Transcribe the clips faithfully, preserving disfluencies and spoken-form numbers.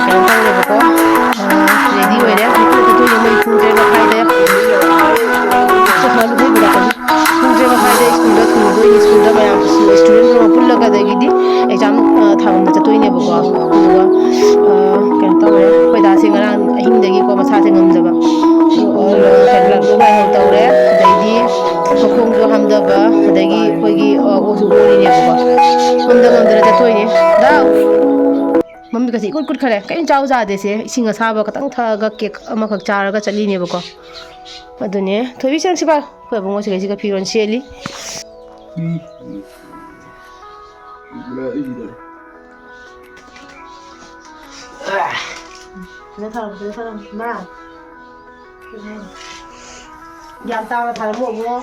ꯀꯩꯅꯣ ꯇꯧꯔꯦꯕꯀꯣ, ꯔꯦꯗꯤ ꯑꯣꯏꯔꯦ꯫ ꯆꯠꯇꯣꯏꯅꯦ ꯃꯣꯏ ꯄꯨꯡ ꯇꯔꯦꯠ ꯃꯈꯥꯏꯗ꯫ ꯆꯠꯈ꯭ꯔ ꯂꯨꯍꯣꯡꯕꯗ ꯄꯨꯡ ꯇꯔꯦꯠ ꯃꯈꯥꯏꯗ ꯁ꯭ꯀꯨꯜꯗ ꯊꯤꯜꯂꯨꯗꯣꯏꯅꯤ꯫ ꯁ꯭ꯀꯨꯜꯗ ꯃꯌꯥꯝ ꯏꯁꯇꯨꯗꯦꯟ ꯄꯨꯜꯂꯒ, ꯑꯗꯒꯤꯗꯤ ꯑꯦꯛꯖꯥꯝ ꯊꯥꯐꯝꯗ ꯆꯠꯇꯣꯏꯅꯦꯕꯀꯣ꯫ ꯑꯗꯨꯒ ꯀꯩꯅꯣ ꯇꯧꯔꯦ, ꯑꯩꯈꯣꯏ ꯗꯥꯁꯦ ꯉꯔꯥꯡ ꯑꯍꯤꯡꯗꯒꯤꯀꯣ ꯃꯁꯥꯁꯦ ꯉꯝꯗꯕ, ꯀꯩꯅꯣ ꯇꯧꯔꯦ, ꯑꯗꯩꯗꯤ ꯃꯈꯣꯡꯁꯨ ꯍꯥꯝꯊꯕ, ꯑꯗꯒꯤ ꯑꯩꯈꯣꯏꯒꯤ ꯑꯣꯁꯨ ꯑꯣꯔꯤꯅꯦꯕꯀꯣ꯫ ꯉꯝꯗ ꯉꯝꯗꯅ ꯆꯠꯇꯣꯏꯅꯦ꯫ ꯗꯥꯎ! ꯃꯃꯤꯠꯀꯁꯦ ꯏꯀꯨꯠ ꯀꯨꯠꯈꯔꯦ꯫ ꯀꯔꯤꯝ ꯆꯥꯎ ꯆꯥꯗꯦꯁꯦ꯫ ꯏꯁꯤꯡ ꯑꯁꯥꯕ ꯈꯛꯇꯪ ꯊꯛꯑꯒ ꯀꯦꯛ ꯑꯃꯈꯛ ꯆꯥꯔꯒ ꯆꯠꯂꯤꯅꯦꯕꯀꯣ꯫ ꯑꯗꯨꯅꯦ꯫ ꯊꯣꯏꯕꯤ, ꯆꯪꯁꯤ ꯕꯥ꯫ ꯑꯩꯈꯣꯏ ꯑꯕꯨꯡꯉꯣꯁꯤꯒ ꯁꯤꯒ ꯐꯤꯔꯣꯜ ꯁꯦꯠꯂꯤ꯫ ꯎꯝ꯫ ꯐꯖꯅ ꯊꯥꯔꯝꯃꯨ, ꯐꯖꯅ ꯊꯥꯔꯝꯃꯨ꯫ ꯏꯃꯥ꯫ ꯒ꯭ꯌꯥꯟ ꯇꯥꯅ ꯊꯥꯔꯝꯃꯣ, ꯑꯕꯨꯡꯉꯣ꯫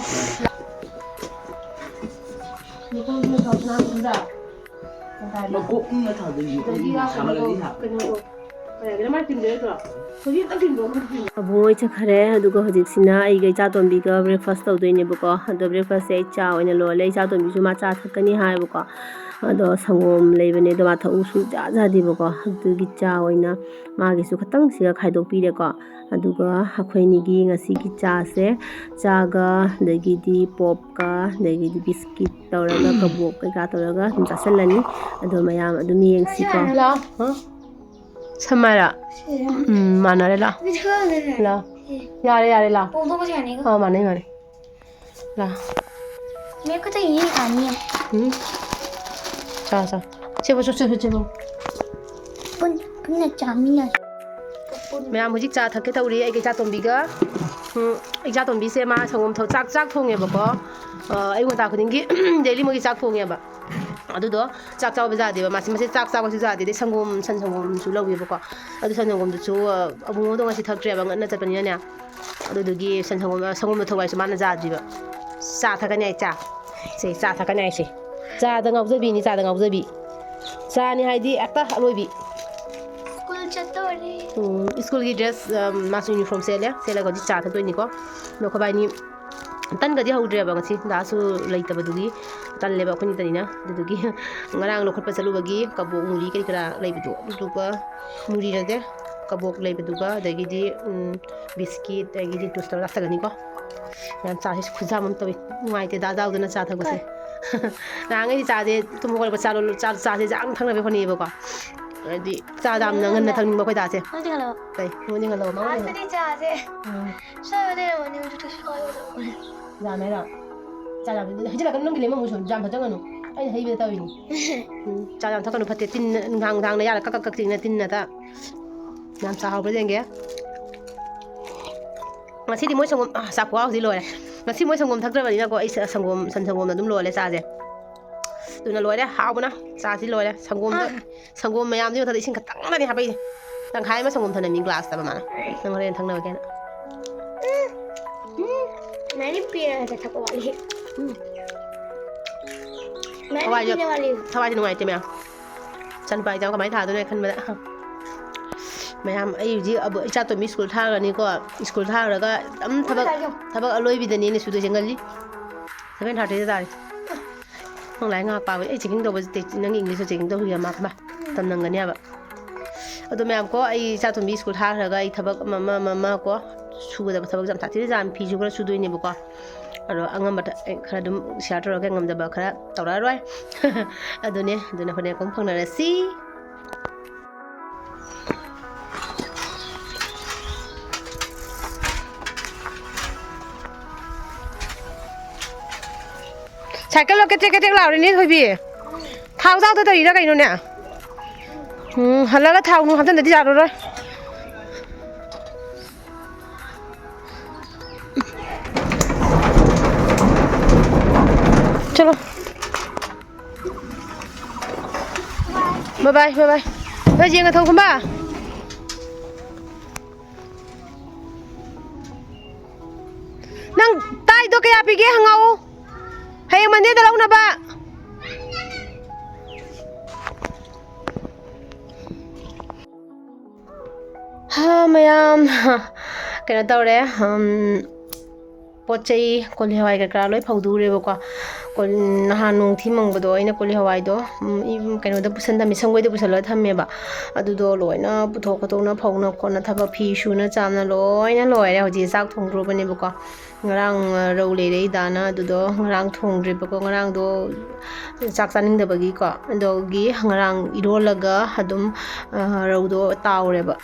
ꯃꯀꯣꯛ ꯎꯝꯅ ꯊꯥꯗꯣꯏꯅꯤ꯫ ꯑꯗꯒꯤ ꯁꯥꯒꯠꯂꯗꯤ ꯍꯥ꯫ ꯀꯩꯅꯣꯗꯣ, ꯀꯩ ꯍꯥꯏꯒꯦ, ꯃꯥꯏ ꯇꯤꯟꯗꯣ ꯅꯠꯇ꯭ꯔꯣ? ꯍꯧꯖꯤꯛ ꯑꯝꯇ ꯇꯤꯟꯗꯣ ꯑꯝꯇ ꯇꯤꯟꯗꯣ꯫ ꯑꯕꯨꯡꯉꯣ ꯍꯣꯏ ꯆꯠꯈ꯭ꯔꯦ꯫ ꯑꯗꯨꯒ ꯍꯧꯖꯤꯛꯁꯤꯅ ꯑꯩꯒ ꯏꯆꯥꯇꯣꯝꯕꯤꯒ breakfast ꯇꯧꯗꯣꯏꯅꯦꯕꯀꯣ꯫ ꯑꯗꯣ breakfastꯁꯦ ꯑꯩ ꯆꯥ ꯑꯣꯏꯅ ꯂꯣꯜꯂꯦ꯫ ꯏꯆꯥꯇꯣꯝꯕꯤꯁꯨ ꯃꯥ ꯆꯥ ꯊꯛꯀꯅꯤ ꯍꯥꯏꯌꯦꯕꯀꯣ꯫ ꯑꯗꯣ ꯁꯪꯒꯣꯝ ꯂꯩꯕꯅꯦ, ꯑꯗꯣ ꯃꯥ ꯊꯛꯎ ꯁꯨꯡꯆꯥ ꯆꯥꯗꯦꯕꯀꯣ꯫ ꯑꯗꯨꯒꯤ ꯆꯥ ꯑꯣꯏꯅ ꯃꯥꯒꯤꯁꯨ ꯈꯇꯪ ꯁꯤꯒ ꯈꯥꯏꯗꯣꯛꯄꯤꯔꯦꯀꯣ꯫ ꯑꯗꯨꯒ ꯑꯩꯈꯣꯏ ꯑꯅꯤꯒꯤ ꯉꯁꯤꯒꯤ ꯆꯥꯁꯦ, ꯆꯥꯒ, ꯑꯗꯒꯤꯗꯤ popꯀ, ꯑꯗꯒꯤꯗꯤ biscuit ꯇꯧꯔꯒ, ꯀꯕꯣꯛ ꯀꯩꯀꯥ ꯇꯧꯔꯒ ꯑꯗꯨꯝ ꯆꯥꯁꯤꯜꯂꯅꯤ꯫ ꯑꯗꯣ ꯃꯌꯥꯝ ꯑꯗꯨꯝ ꯌꯦꯡꯁꯤꯀꯣ꯫ ꯂꯥꯛꯑꯣ꯫ ꯍꯥ? ꯁꯝ ꯍꯥꯏꯔꯣ? ꯎꯝ, ꯃꯥꯟꯅꯔꯦ, ꯂꯥꯛꯑꯣ꯫ ꯂꯥꯛꯑꯣ꯫ ꯌꯥꯔꯦ, ꯌꯥꯔꯦ, ꯂꯥꯛꯑꯣ꯫ ꯑꯥ, ꯃꯥꯟꯅꯩ, ꯃꯥꯟꯅꯩ꯫ ꯂꯥꯛꯑꯣ꯫ ꯎꯝ꯫ ꯆꯥ, ꯆꯥ꯫ ꯁꯦ, ꯁꯦ, ꯁꯦ, ꯁꯦ, ꯁꯦ꯫ ꯄꯨꯟ-, ꯄꯨꯟꯅ ꯆꯥꯃꯤꯟꯅꯁꯤ꯫ ꯃꯌꯥꯝ ꯍꯧꯖꯤꯛ ꯆꯥ ꯊꯛꯀꯦ ꯇꯧꯔꯤ ꯑꯩꯒ ꯏꯆꯥꯇꯣꯝꯕꯤꯒ꯫ ꯎꯝ, ꯏꯆꯥꯇꯣꯝꯕꯤꯁꯦ ꯃꯥ ꯁꯪꯒꯣꯝ ꯊꯛ-, ꯆꯥꯛ, ꯆꯥꯛ ꯊꯣꯡꯉꯦꯕꯀꯣ꯫ ꯑ, ꯑꯌꯨꯛ ꯉꯟꯇꯥ ꯈꯨꯗꯤꯡꯒꯤ daily ꯃꯣꯏꯒꯤ ꯆꯥꯛ ꯊꯣꯡꯉꯦꯕ꯫ ꯑꯗꯨꯗꯣ ꯆꯥꯛ ꯆꯥꯕ ꯌꯥꯗꯦꯕ꯫ ꯃꯥꯁꯦ, ꯃꯁꯤ ꯆꯥꯛ ꯆꯥꯕꯁꯨ ꯌꯥꯗꯦ꯫ ꯑꯗꯩ ꯁꯪꯒꯣꯝ, ꯁꯟ ꯁꯪꯒꯣꯝꯁꯨ ꯂꯧꯋꯦꯕꯀꯣ꯫ ꯑꯗꯨ ꯁꯟ ꯁꯪꯒꯣꯝꯗꯨꯁꯨ, ꯑ, ꯑꯕꯨꯡꯉꯣꯗꯣ ꯉꯁꯤ ꯊꯛꯇ꯭ꯔꯦꯕ, ꯉꯟꯅ ꯆꯠꯄꯅꯤꯅꯅꯦ꯫ ꯑꯗꯨꯗꯨꯒꯤ ꯁꯟ ꯁꯪꯒꯣꯝ, ꯁꯪꯒꯣꯝꯗꯣ ꯊꯛꯑꯣ ꯍꯥꯏꯁꯨ ꯃꯥꯅ ꯌꯥꯗ꯭ꯔꯤꯕ꯫ ꯆꯥ ꯊꯛꯀꯅꯤ ꯍꯥꯏ, ꯆꯥ꯫ ꯁꯦ, ꯆꯥ ꯊꯛꯀꯅꯤ ꯍꯥꯏꯁꯦ꯫ ꯆꯥꯗ ꯉꯥꯎꯖꯕꯤꯅꯤ, ꯆꯥꯗ ꯉꯥꯎꯖꯕꯤ꯫ ꯆꯥꯅꯤ ꯍꯥꯏꯗꯤ ꯍꯦꯛꯇ ꯑꯂꯣꯏꯕꯤ꯫ ꯁ꯭ꯀꯨꯜ ꯆꯠꯇꯣꯔꯦ꯫ ꯎꯝ, ꯁ꯭ꯀꯨꯜꯒꯤ dress, ꯑꯝ, ꯃꯥꯁꯨ uniform ꯁꯦꯠꯂꯦ꯫ ꯁꯦꯠꯂꯒ ꯍꯧꯖꯤꯛ ꯆꯥ ꯊꯛꯇꯣꯏꯅꯤꯀꯣ꯫ ꯑꯗꯣ ꯑꯩꯈꯣꯏ ꯕꯥꯏꯅꯤ ꯇꯟꯒꯗꯤ ꯍꯧꯗ꯭ꯔꯦꯕ ꯉꯁꯤ, ꯗꯥꯁꯨ ꯂꯩꯇꯕꯗꯨꯒꯤ ꯇꯜꯂꯦꯕ ꯑꯩꯈꯣꯏꯅꯤꯇꯅꯤꯅ꯫ ꯑꯗꯨꯗꯨꯒꯤ ꯉꯔꯥꯡ ꯂꯧꯈꯠꯄ ꯆꯠꯂꯨꯕꯒꯤ ꯀꯕꯣꯛ ꯃꯨꯔꯤ ꯀꯔꯤ ꯀꯔꯥ ꯂꯩꯕꯗꯣ, ꯑꯗꯨꯗꯨꯒ ꯃꯨꯔꯤ ꯅꯠꯇꯦ, ꯀꯕꯣꯛ ꯂꯩꯕꯗꯨꯒ, ꯑꯗꯒꯤꯗꯤ, ꯎꯝ, ꯕꯤꯁꯀꯤꯠ, ꯑꯗꯒꯤꯗꯤ ꯇꯣꯁ ꯇꯧꯔ ꯆꯥꯁꯜꯂꯅꯤꯀꯣ꯫ ꯌꯥꯝ ꯆꯥꯁꯦ ꯈꯨꯖꯥꯝ ꯑꯃ ꯇꯧꯋꯤ, ꯅꯨꯡꯉꯥꯏꯇꯦ ꯗꯥ ꯗꯥꯎꯗꯅ ꯆꯥ ꯊꯛꯄꯁꯦ꯫ ꯅꯍꯥꯟꯈꯩꯗꯤ ꯆꯥꯁꯦ ꯇꯨꯝ ꯍꯧꯒꯠꯂꯛꯄ ꯆꯥ ꯂꯣꯜ-, ꯆꯥ, ꯆꯥꯁꯦ ꯌꯥꯝ ꯊꯛꯅꯕ ꯍꯣꯠꯅꯩꯌꯦꯕꯀꯣ꯫ ꯍꯥꯏꯗꯤ ꯆꯥꯗ ꯌꯥꯝꯅ ꯉꯟꯅ ꯊꯛꯅꯤꯡꯕ ꯑꯩꯈꯣꯏ ꯗꯥꯁꯦ꯫ ꯃꯣꯏꯗꯤ ꯍꯜꯂꯛꯑꯣ꯫ ꯀꯩ? ꯃꯣꯏꯗꯤ ꯍꯜꯂꯛꯑꯣ, ꯃꯉꯣꯟꯗ ꯍꯜꯂꯛꯑꯣ꯫ ꯉꯥꯛꯇꯅꯤ ꯆꯥꯁꯦ꯫ ꯎꯝ꯫ ꯁ꯭ꯋꯥꯏꯗ ꯂꯩꯔꯝꯃꯅꯤ ꯍꯧꯖꯤꯛꯇꯤ ꯁ꯭ꯋꯥꯏꯗ꯫ ꯌꯥꯝꯃꯦꯔꯣ? ꯆꯥ ꯌꯥꯝ ꯍꯩꯖꯤꯜꯂꯛꯀꯅꯨ, ꯅꯪꯒꯤ ꯂꯦꯃꯟ ꯖꯨꯁ ꯌꯥꯝ ꯊꯛꯆꯟꯒꯅꯨ꯫ ꯑꯩꯅ ꯍꯩꯕꯗ ꯇꯧꯔꯤꯅꯤ꯫ ꯎꯝ, ꯆꯥ ꯌꯥꯝ ꯊꯛꯀꯅꯨ, ꯐꯠꯇꯦ꯫ ꯇꯤꯟꯅ ꯅꯨꯡꯗꯥꯡ ꯅꯨꯡꯗꯥꯡꯅ ꯌꯥꯔ ꯀꯛ ꯀꯛ ꯀꯛ ꯆꯤꯛꯅ ꯇꯤꯟꯅ ꯇ-, ꯌꯥꯝ ꯆꯥꯍꯧꯕ꯭ꯔꯥ ꯌꯦꯡꯒꯦ꯫ ꯉꯁꯤꯗꯤ ꯃꯣꯏ ꯁꯪꯒꯣꯝ, ꯑ, ꯆꯥꯛ ꯈꯨꯍꯥꯎꯁꯤ ꯂꯣꯏꯔꯦ꯫ ꯉꯁꯤ ꯃꯣꯏ ꯁꯪꯒꯣꯝ ꯊꯛꯇ꯭ꯔꯕꯅꯤꯅꯀꯣ, ꯑꯩ ꯁ-, ꯁꯪꯒꯣꯝ, ꯁꯟ ꯁꯪꯒꯣꯝꯅ ꯑꯗꯨꯝ ꯂꯣꯜꯂꯦ ꯆꯥꯁꯦ꯫ ꯑꯗꯨꯅ ꯂꯣꯏꯔꯦ, ꯍꯥꯎꯕꯅ ꯆꯥꯁꯤ ꯂꯣꯏꯔꯦ꯫ ꯁꯪꯒꯣꯝꯗ, ꯑꯥ꯫ ꯁꯪꯒꯣꯝ ꯃꯌꯥꯝꯗꯨꯒꯤ ꯃꯊꯛꯇ ꯏꯁꯤꯡ ꯈꯛꯇꯪꯗꯅꯤ ꯍꯥꯄꯛꯏꯁꯦ꯫ ꯇꯪꯈꯥꯏ ꯑꯃ ꯁꯪꯒꯣꯝ ꯊꯅꯝꯃꯤ ꯒ꯭ꯂꯥꯁꯇ ꯃꯃꯥꯅ꯫ ꯅꯪ ꯍꯣꯔꯦꯟ ꯊꯛꯅꯕꯒꯦꯅ꯫ ꯎꯝ꯫ ꯎꯝ꯫ ꯃꯥꯗꯤ ꯄꯦꯔꯒ ꯊꯛꯄ ꯋꯥꯠꯂꯤ꯫ ꯎꯝ꯫ ꯃꯥꯗꯤ ꯊꯋꯥꯏꯁꯦ, ꯄꯦꯔ ꯋꯥꯠꯂꯤ꯫ ꯊꯋꯥꯏꯁꯦ ꯅꯨꯡꯉꯥꯏꯇꯦ ꯃꯌꯥꯝ꯫ ꯏꯆꯥꯅꯨꯄꯥ exam ꯀꯃꯥꯏꯅ ꯊꯥꯗꯣꯏꯅꯣ ꯈꯟꯕꯗ꯫ ꯃꯌꯥꯝ, ꯑꯩ ꯍꯧꯖꯤꯛ ꯑꯕꯨ-, ꯏꯆꯥꯇꯣꯝꯕꯤ ꯁ꯭ꯀꯨꯜ ꯊꯥꯈ꯭ꯔꯅꯤꯀꯣ꯫ ꯁ꯭ꯀꯨꯜ ꯊꯥꯈ꯭ꯔꯒ ꯑꯗꯨꯝ ꯊꯕꯛ, ꯊꯕꯛ ꯑꯂꯣꯏꯕꯤꯗꯅꯤꯅꯦ ꯁꯨꯗꯣꯏꯁꯦ꯫ ꯉꯜꯂꯤ꯫ Seven thirty ꯗ ꯇꯥꯔꯦ꯫ ꯅꯪ ꯂꯥꯏꯔꯤꯛ ꯉꯥꯏꯍꯥꯛ ꯄꯥꯕ, ꯑꯩ checking ꯇꯧꯕ, ꯅꯪꯒꯤ English ꯇꯣ checking ꯇꯧꯈꯤꯒꯦ ꯃꯥ, ꯃꯥ ꯃꯇꯝ ꯅꯪꯒꯅꯤ ꯍꯥꯏꯕ꯫ ꯑꯗꯣ ꯃꯌꯥꯝ ꯀꯣ, ꯑꯩ ꯏꯆꯥꯇꯣꯝꯕꯤ ꯁ꯭ꯀꯨꯜ ꯊꯥꯈ꯭ꯔꯒ ꯑꯩ ꯊꯕꯛ ꯑꯃ, ꯑꯃ, ꯑꯃ, ꯑꯃ ꯀꯣ, ꯁꯨꯒꯗꯕ ꯊꯕꯛ ꯌꯥꯝ ꯁꯥꯊꯤꯅ ꯌꯥꯝ, ꯐꯤꯁꯨ ꯈꯔ ꯁꯨꯗꯣꯏꯅꯦꯕꯀꯣ꯫ ꯑꯗꯣ ꯑꯉꯝꯕꯗ ꯑꯩ ꯈꯔ ꯑꯗꯨꯝ share ꯇꯧꯔꯒꯦ, ꯉꯝꯗꯕ ꯈꯔ ꯇꯧꯔꯛꯑꯔꯣꯏ꯫ ꯑꯗꯨꯅꯦ, ꯑꯗꯨꯅ ꯍꯣꯔꯦꯟ ꯑꯃꯨꯛ ꯐꯪꯅꯔꯁꯤ꯫ ꯁꯥꯏꯀꯜ ꯂꯣ ꯀꯦꯇ꯭ꯔꯦꯛ ꯀꯦꯇ꯭ꯔꯦꯛ ꯂꯥꯎꯔꯤꯅꯦ ꯊꯣꯏꯕꯤ꯫ ꯊꯥꯎ ꯆꯥꯎꯗ ꯇꯧꯔꯤꯔꯥ ꯀꯩꯅꯣꯅꯦ? ꯎꯝ, ꯍꯜꯂꯒ ꯊꯥꯎ ꯅꯨꯡ ꯍꯥꯞꯆꯤꯟꯗꯗꯤ ꯌꯥꯔꯔꯣꯏ꯫ ꯆꯠꯂꯣ꯫ Bye bye, bye bye꯫ ꯅꯣꯏ ꯌꯦꯡꯉ ꯊꯧ ꯈꯨꯝꯕ꯫ ꯅꯪ ꯇꯥꯏꯗꯣ ꯀꯌꯥ ꯄꯤꯒꯦ ꯍꯪꯉꯛꯎ꯫ ꯍꯌꯦꯡ Monday ꯗ ꯂꯧꯅꯕ꯫ ꯍꯥ, ꯃꯌꯥꯝ, ꯀꯩꯅꯣ ꯇꯧꯔꯦ, ꯎꯝ, ꯄꯣꯠ ꯆꯩ ꯀꯣꯂꯤ ꯍꯋꯥꯏ ꯀꯩꯀꯥ ꯂꯣꯏ ꯐꯧꯗꯣꯛꯎꯔꯦꯕꯀꯣ꯫ ꯀꯣ-, ꯅꯍꯥꯟ ꯅꯣꯡ ꯊꯤ ꯃꯪꯕꯗꯣ ꯑꯩꯅ ꯀꯣꯂꯤ ꯍꯋꯥꯏꯗꯣ, ꯎꯝ, ꯏ-, ꯀꯩꯅꯣꯗ ꯄꯨꯁꯟ ꯊꯝꯃꯦ, ꯁꯪꯒꯣꯏꯗ ꯄꯨꯁꯜꯂꯒ ꯊꯝꯃꯦꯕ꯫ ꯑꯗꯨꯗꯣ ꯂꯣꯏꯅ ꯄꯨꯊꯣꯛ ꯈꯣꯠꯇꯣꯛꯅ ꯐꯧꯅ ꯈꯣꯠꯅ ꯊꯕꯛ ꯐꯤ ꯁꯨꯅ ꯆꯥꯝꯅ ꯂꯣꯏꯅ ꯂꯣꯏꯔꯦ꯫ ꯍꯧꯖꯤꯛ ꯆꯥꯛ ꯊꯣꯡꯗ꯭ꯔꯨꯕꯅꯦꯕꯀꯣ꯫ ꯉꯔꯥꯡ, ꯑ, ꯔꯧ ꯂꯩꯔꯛꯏ ꯗꯥꯅ ꯑꯗꯨꯗꯣ ꯉꯔꯥꯡ ꯊꯣꯡꯗ꯭ꯔꯤꯕꯀꯣ꯫ ꯉꯔꯥꯡꯗꯣ ꯆꯥꯛ ꯆꯥꯅꯤꯡꯗꯕꯒꯤꯀꯣ꯫ ꯑꯗꯨꯒꯤ ꯉꯔꯥꯡ ꯏꯔꯣꯜꯂꯒ ꯑꯗꯨꯝ, ꯑ, ꯔꯧꯗꯣ ꯇꯥꯎꯔꯦꯕ꯫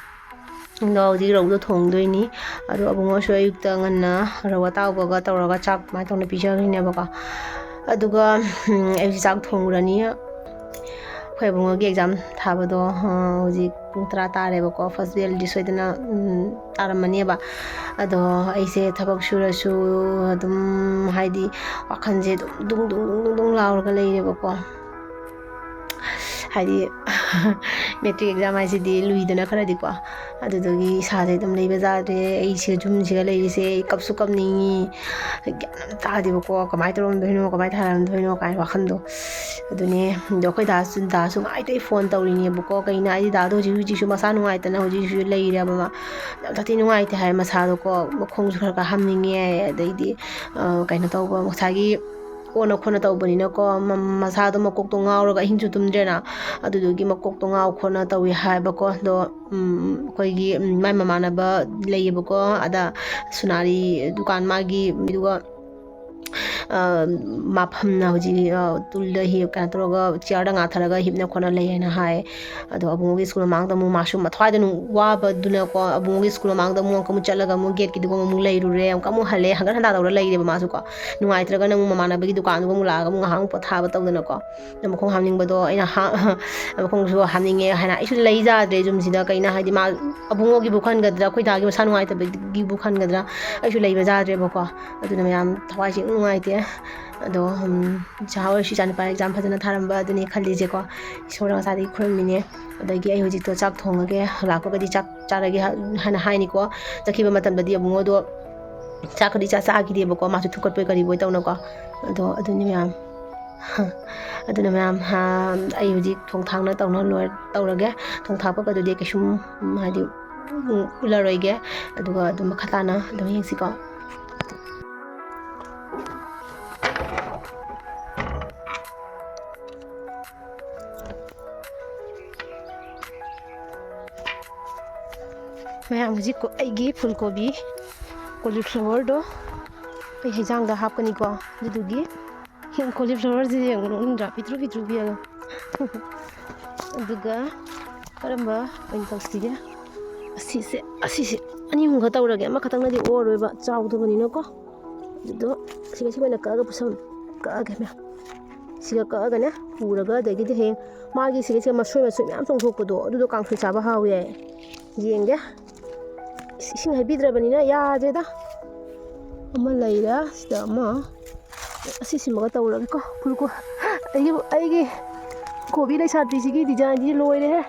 ꯑꯗꯣ ꯍꯧꯖꯤꯛ ꯔꯧꯗꯣ ꯊꯣꯡꯗꯣꯏꯅꯤ꯫ ꯑꯗꯣ ꯑꯕꯨꯡꯉꯣꯁꯨ ꯑꯌꯨꯛꯇ ꯉꯟꯅ ꯔꯧ ꯑꯇꯥꯎꯕꯒ ꯇꯧꯔꯒ ꯆꯥꯛ ꯑꯗꯨꯃꯥꯏꯅ ꯇꯧꯅ ꯄꯤꯖꯈ꯭ꯔꯤꯅꯦꯕꯀꯣ꯫ ꯑꯗꯨꯒ, ꯎꯝ, ꯑꯩꯁꯨ ꯆꯥꯛ ꯊꯣꯡꯉꯨꯔꯅꯤ꯫ ꯑꯩꯈꯣꯏ ꯑꯕꯨꯡꯉꯣꯒꯤ ꯑꯦꯛꯖꯥꯝ ꯊꯥꯕꯗꯣ, ꯑ, ꯍꯧꯖꯤꯛ ꯄꯨꯡ ꯇꯔꯥ ꯇꯥꯔꯦꯕꯀꯣ꯫ ꯐꯥꯔꯁ ꯕꯦꯜꯗꯤ ꯁꯣꯏꯗꯅ, ꯎꯝ, ꯇꯥꯔꯝꯃꯅꯦꯕ꯫ ꯑꯗꯣ ꯑꯩꯁꯦ ꯊꯕꯛ ꯁꯨꯔꯁꯨ ꯑꯗꯨꯝ, ꯍꯥꯏꯗꯤ, ꯋꯥꯈꯜꯁꯦ ꯑꯗꯨꯝ ꯗꯨꯡ ꯗꯨꯡ ꯗꯨꯡ ꯗꯨꯡ ꯂꯥꯎꯔꯒ ꯂꯩꯔꯦꯕꯀꯣ꯫ ꯍꯥꯏꯗꯤ, ꯃꯦꯇ꯭ꯔꯤꯛ ꯑꯦꯛꯖꯥꯝ ꯍꯥꯏꯁꯤꯗꯤ ꯂꯨꯏꯗꯅ ꯈꯔꯗꯤꯀꯣ꯫ ꯑꯗꯨꯗꯨꯒꯤ ꯏꯁꯥꯁꯦ ꯑꯗꯨꯝ ꯂꯩꯕ ꯌꯥꯗ꯭ꯔꯦ꯫ ꯑꯩꯁꯦ ꯌꯨꯝꯁꯤꯒ ꯂꯩꯔꯤꯁꯦ ꯑꯩ ꯀꯞꯁꯨ ꯀꯞꯅꯤꯡꯉꯤ꯫ ꯒ꯭ꯌꯥꯟ ꯑꯃ ꯇꯥꯗꯦꯕꯀꯣ, ꯀꯃꯥꯏꯅ ꯇꯧꯔꯝꯗꯣꯏꯅꯣ, ꯀꯃꯥꯏꯅ ꯊꯥꯔꯝꯗꯣꯏꯅꯣ ꯀꯥꯏꯅ ꯋꯥꯈꯜꯗꯣ꯫ ꯑꯗꯨꯅꯦ꯫ ꯑꯗꯣ ꯑꯩꯈꯣꯏ ꯗꯥꯁꯨ, ꯗꯥꯁꯨ ꯉꯥꯏꯇꯩ ꯐꯣꯟ ꯇꯧꯔꯤꯅꯦꯕꯀꯣ꯫ ꯀꯩꯅꯣ ꯍꯥꯏꯗꯤ, ꯗꯥꯗꯣ ꯍꯧꯖꯤꯛ, ꯍꯧꯖꯤꯛꯁꯨ ꯃꯁꯥ ꯅꯨꯡꯉꯥꯏꯇꯅ ꯍꯧꯖꯤꯛ, ꯍꯧꯖꯤꯛꯁꯨ ꯂꯩꯔꯦꯕ ꯃꯥ꯫ ꯌꯥꯝ ꯁꯥꯊꯤ ꯅꯨꯡꯉꯥꯏꯇꯦ ꯍꯥꯏ, ꯃꯁꯥꯗꯣꯀꯣ, ꯃꯈꯣꯡꯁꯨ ꯈꯔ ꯈꯔ ꯍꯥꯝꯅꯤꯡꯉꯦ ꯍꯥꯏ꯫ ꯑꯗꯩꯗꯤ, ꯑ, ꯀꯩꯅꯣ ꯇꯧꯕ, ꯉꯁꯥꯏꯒꯤ ꯑꯣꯟꯅ ꯈꯣꯠꯅ ꯇꯧꯕꯅꯤꯅꯀꯣ, ꯃ-, ꯃꯁꯥꯗꯣ ꯃꯀꯣꯛꯇꯣ ꯉꯥꯎꯔꯒ ꯑꯍꯤꯡꯁꯨ ꯇꯨꯝꯗ꯭ꯔꯦꯅ, ꯑꯗꯨꯗꯨꯒꯤ ꯃꯀꯣꯛꯇꯣ ꯉꯥꯎ ꯈꯣꯠꯅ ꯇꯧꯏ ꯍꯥꯏꯕꯀꯣ꯫ ꯑꯗꯣ, ꯎꯝ, ꯑꯩꯈꯣꯏꯒꯤ, ꯎꯝ, ꯃꯥꯏ ꯃꯃꯥꯟꯅꯕ ꯂꯩꯌꯦꯕꯀꯣ, ꯑꯗ ꯁꯣꯅꯥꯔꯤ ꯗꯨꯀꯥꯟ ꯃꯥꯒꯤ, ꯑꯗꯨꯒ, ꯑ, ꯃꯥ ꯐꯝꯅ ꯍꯧꯖꯤꯛ, ꯑ, ꯇꯨꯜꯗ ꯍꯤ-, ꯀꯩꯅꯣ ꯇꯧꯔꯒ, ꯆꯤꯌꯔꯗ ꯉꯥꯊꯔꯒ ꯍꯤꯞꯅ ꯈꯣꯠꯅ ꯂꯩ ꯍꯥꯏꯅ ꯍꯥꯏ꯫ ꯑꯗꯣ ꯑꯕꯨꯡꯉꯣꯒꯤ ꯁ꯭ꯀꯨꯜ ꯃꯃꯥꯡꯗ ꯑꯃꯨꯛ ꯃꯥꯁꯨ ꯃꯊ꯭ꯋꯥꯏꯗ ꯅꯨꯡ-, ꯋꯥꯕꯗꯨꯅꯀꯣ, ꯑꯕꯨꯡꯉꯣꯒꯤ ꯁ꯭ꯀꯨꯜ ꯃꯃꯥꯡꯗ ꯑꯃꯨꯛ ꯑꯃꯨꯛꯀ ꯑꯃꯨꯛ ꯆꯠꯂꯒ ꯑꯃꯨꯛ ꯒꯦꯠꯀꯤꯗꯨꯒ ꯑꯃꯨꯛ ꯂꯩꯔꯨꯔꯦ, ꯑꯃꯨꯛꯀ ꯑꯃꯨꯛ ꯍꯜꯂꯦ, ꯍꯪꯒꯠ ꯍꯟꯗꯥ ꯇꯧꯔ ꯂꯩꯔꯦꯕ ꯃꯥꯁꯨꯀꯣ꯫ ꯅꯨꯡꯉꯥꯏꯇ꯭ꯔꯒꯅ ꯑꯃꯨꯛ ꯃꯃꯥꯟꯅꯕꯒꯤ ꯗꯨꯀꯥꯟꯗꯨꯒ ꯑꯃꯨꯛ ꯂꯥꯛꯑꯒ ꯑꯃꯨꯛ ꯉꯥꯏꯍꯥꯛ ꯑꯃꯨꯛ ꯄꯣꯊꯥꯕ ꯇꯧꯗꯅꯀꯣ꯫ ꯑꯗꯣ ꯃꯈꯣꯡ ꯍꯥꯝꯅꯤꯡꯕꯗꯣ ꯑꯩꯅ ꯍꯥ-, ꯃꯈꯣꯡꯁꯨ ꯍꯥꯝꯅꯤꯡꯉꯦ ꯍꯥꯏꯅ ꯑꯩꯁꯨ ꯂꯩ ꯌꯥꯗ꯭ꯔꯦ ꯌꯨꯝꯁꯤꯗ꯫ ꯀꯩꯅꯣ ꯍꯥꯏꯗꯤ ꯃꯥ ꯑꯕꯨꯡꯉꯣꯒꯤꯕꯨ ꯈꯟꯒꯗ꯭ꯔꯥ, ꯑꯩꯈꯣꯏ ꯗꯥꯒꯤ ꯃꯁꯥ ꯅꯨꯡꯉꯥꯏꯇꯕꯒꯤꯕꯨ ꯈꯟꯒꯗ꯭ꯔꯥ, ꯑꯩꯁꯨ ꯂꯩꯕ ꯌꯥꯗ꯭ꯔꯦꯕꯀꯣ꯫ ꯑꯗꯨꯅ ꯃꯌꯥꯝ ꯊꯋꯥꯏꯁꯦ ꯌꯥꯝ ꯅꯨꯡꯉꯥꯏꯇꯦ꯫ ꯑꯗꯣ, ꯎꯝ, ꯏꯆꯥ ꯑꯣꯏꯔꯁꯨ ꯏꯆꯥꯅꯨꯄꯥ ꯑꯦꯛꯖꯥꯝ ꯐꯖꯅ ꯊꯥꯔꯝꯕ ꯑꯗꯨꯅꯤ ꯈꯜꯂꯤꯁꯦꯀꯣ꯫ ꯏꯁꯣꯔ ꯉꯁꯥꯏꯗꯒꯤ ꯈꯨꯔꯨꯝꯃꯤꯅꯦ꯫ ꯑꯗꯒꯤ ꯑꯩ ꯍꯧꯖꯤꯛꯇꯣ ꯆꯥꯛ ꯊꯣꯡꯉꯒꯦ, ꯂꯥꯛꯄꯒꯗꯤ ꯆꯥꯛ ꯆꯥꯔꯒꯦ ꯍꯥꯏꯅ ꯍꯥꯏꯅꯤꯀꯣ꯫ ꯆꯠꯈꯤꯕ ꯃꯇꯝꯗꯗꯤ ꯑꯕꯨꯡꯉꯣꯗꯣ ꯆꯥꯛꯀꯗꯤ ꯏꯆꯥ ꯆꯥꯈꯤꯗꯦꯕꯀꯣ, ꯃꯥꯁꯨ ꯊꯨꯛꯀꯠꯄꯣꯏ ꯀꯔꯤꯕꯣꯏ ꯇꯧꯅꯀꯣ꯫ ꯑꯗꯣ ꯑꯗꯨꯅꯤ ꯃꯌꯥꯝ꯫ ꯑꯗꯨꯅ ꯃꯌꯥꯝ, ꯍꯥ, ꯑꯩ ꯍꯧꯖꯤꯛ ꯊꯣꯡ ꯊꯥꯛꯅ ꯇꯧꯅ ꯂꯣꯏ-, ꯇꯧꯔꯒꯦ꯫ ꯊꯣꯡ ꯊꯥꯛꯄꯒꯗꯨꯗꯤ ꯀꯩꯁꯨꯝ, ꯎꯝ, ꯍꯥꯏꯗꯤ, ꯎꯝ, ꯎꯠꯂꯔꯣꯏꯒꯦ꯫ ꯑꯗꯨꯒ ꯑꯗꯨꯝ ꯃꯈꯥ ꯇꯥꯅ ꯑꯗꯨꯝ ꯌꯦꯡꯁꯤꯀꯣ꯫ ꯃꯌꯥꯝ, ꯍꯧꯖꯤꯛ ꯀꯣ-, ꯑꯩꯒꯤ ꯐꯨꯜ ꯀꯣꯕꯤ, ꯀꯣꯂꯤꯐ꯭ꯂꯥꯋꯔꯗꯣ ꯑꯩ ꯍꯩꯖꯥꯡꯗ ꯍꯥꯞꯀꯅꯤꯀꯣ꯫ ꯑꯗꯨꯗꯨꯒꯤ ꯀꯣꯂꯤꯐ꯭ꯂꯥꯋꯔꯁꯦ ꯌꯦꯡꯉꯨ, ꯅꯣꯛꯅꯤꯡꯗ꯭ꯔꯥ? ꯄꯤꯛꯇ꯭ꯔꯨ ꯄꯤꯛꯇ꯭ꯔꯨ ꯄꯤꯛꯑꯒ꯫ ꯑꯗꯨꯒ ꯀꯔꯝꯕ ꯑꯣꯏꯅ ꯇꯧꯁꯤꯒꯦ? ꯑꯁꯤꯁꯦ, ꯑꯁꯤꯁꯦ ꯑꯅꯤ ꯑꯍꯨꯝꯒ ꯇꯧꯔꯒꯦ, ꯑꯃꯈꯛꯇꯪꯅꯗꯤ ꯑꯣꯔꯣꯏꯕ, ꯆꯥꯎꯗꯕꯅꯤꯅꯀꯣ꯫ ꯑꯗꯨꯗꯣ ꯁꯤꯒ ꯁꯤꯒ ꯑꯣꯏꯅ ꯀꯛꯑꯒ ꯄꯨꯁꯟ-, ꯀꯛꯑꯒꯦ ꯃꯌꯥꯝ꯫ ꯁꯤꯒ ꯀꯛꯑꯒꯅꯦ ꯄꯨꯔꯒ, ꯑꯗꯒꯤꯗꯤ ꯍꯌꯦꯡ ꯃꯥꯒꯤ ꯁꯤꯒ ꯁꯤꯒ ꯃꯁꯣꯏ ꯃꯁꯣꯏ ꯃꯌꯥꯝ ꯆꯣꯡꯊꯣꯛꯄꯗꯣ, ꯑꯗꯨꯗꯣ ꯀꯥꯡꯁꯣꯏ ꯆꯥꯕ ꯍꯥꯎꯋꯦ ꯍꯥꯏ꯫ ꯌꯦꯡꯒꯦ꯫ ꯏꯁ-, ꯏꯁꯤꯡ ꯍꯩꯕꯤꯗ꯭ꯔꯕꯅꯤꯅ ꯌꯥꯗ꯭ꯔꯦꯗ꯫ ꯑꯃ ꯂꯩꯔꯦ, ꯁꯤꯗ ꯑꯃ꯫ ꯑꯁꯤꯁꯤꯃꯒ ꯇꯧꯔꯒꯦꯀꯣ꯫ ꯐꯨꯜ ꯀꯣ-, ꯑꯩꯒꯤ, ꯑꯩꯒꯤ ꯀꯣꯕꯤ ꯂꯩꯁꯥꯕꯤꯁꯤꯒꯤ ꯗꯤꯖꯥꯏꯟꯁꯤꯗꯤ ꯂꯣꯏꯔꯦꯍꯦ꯫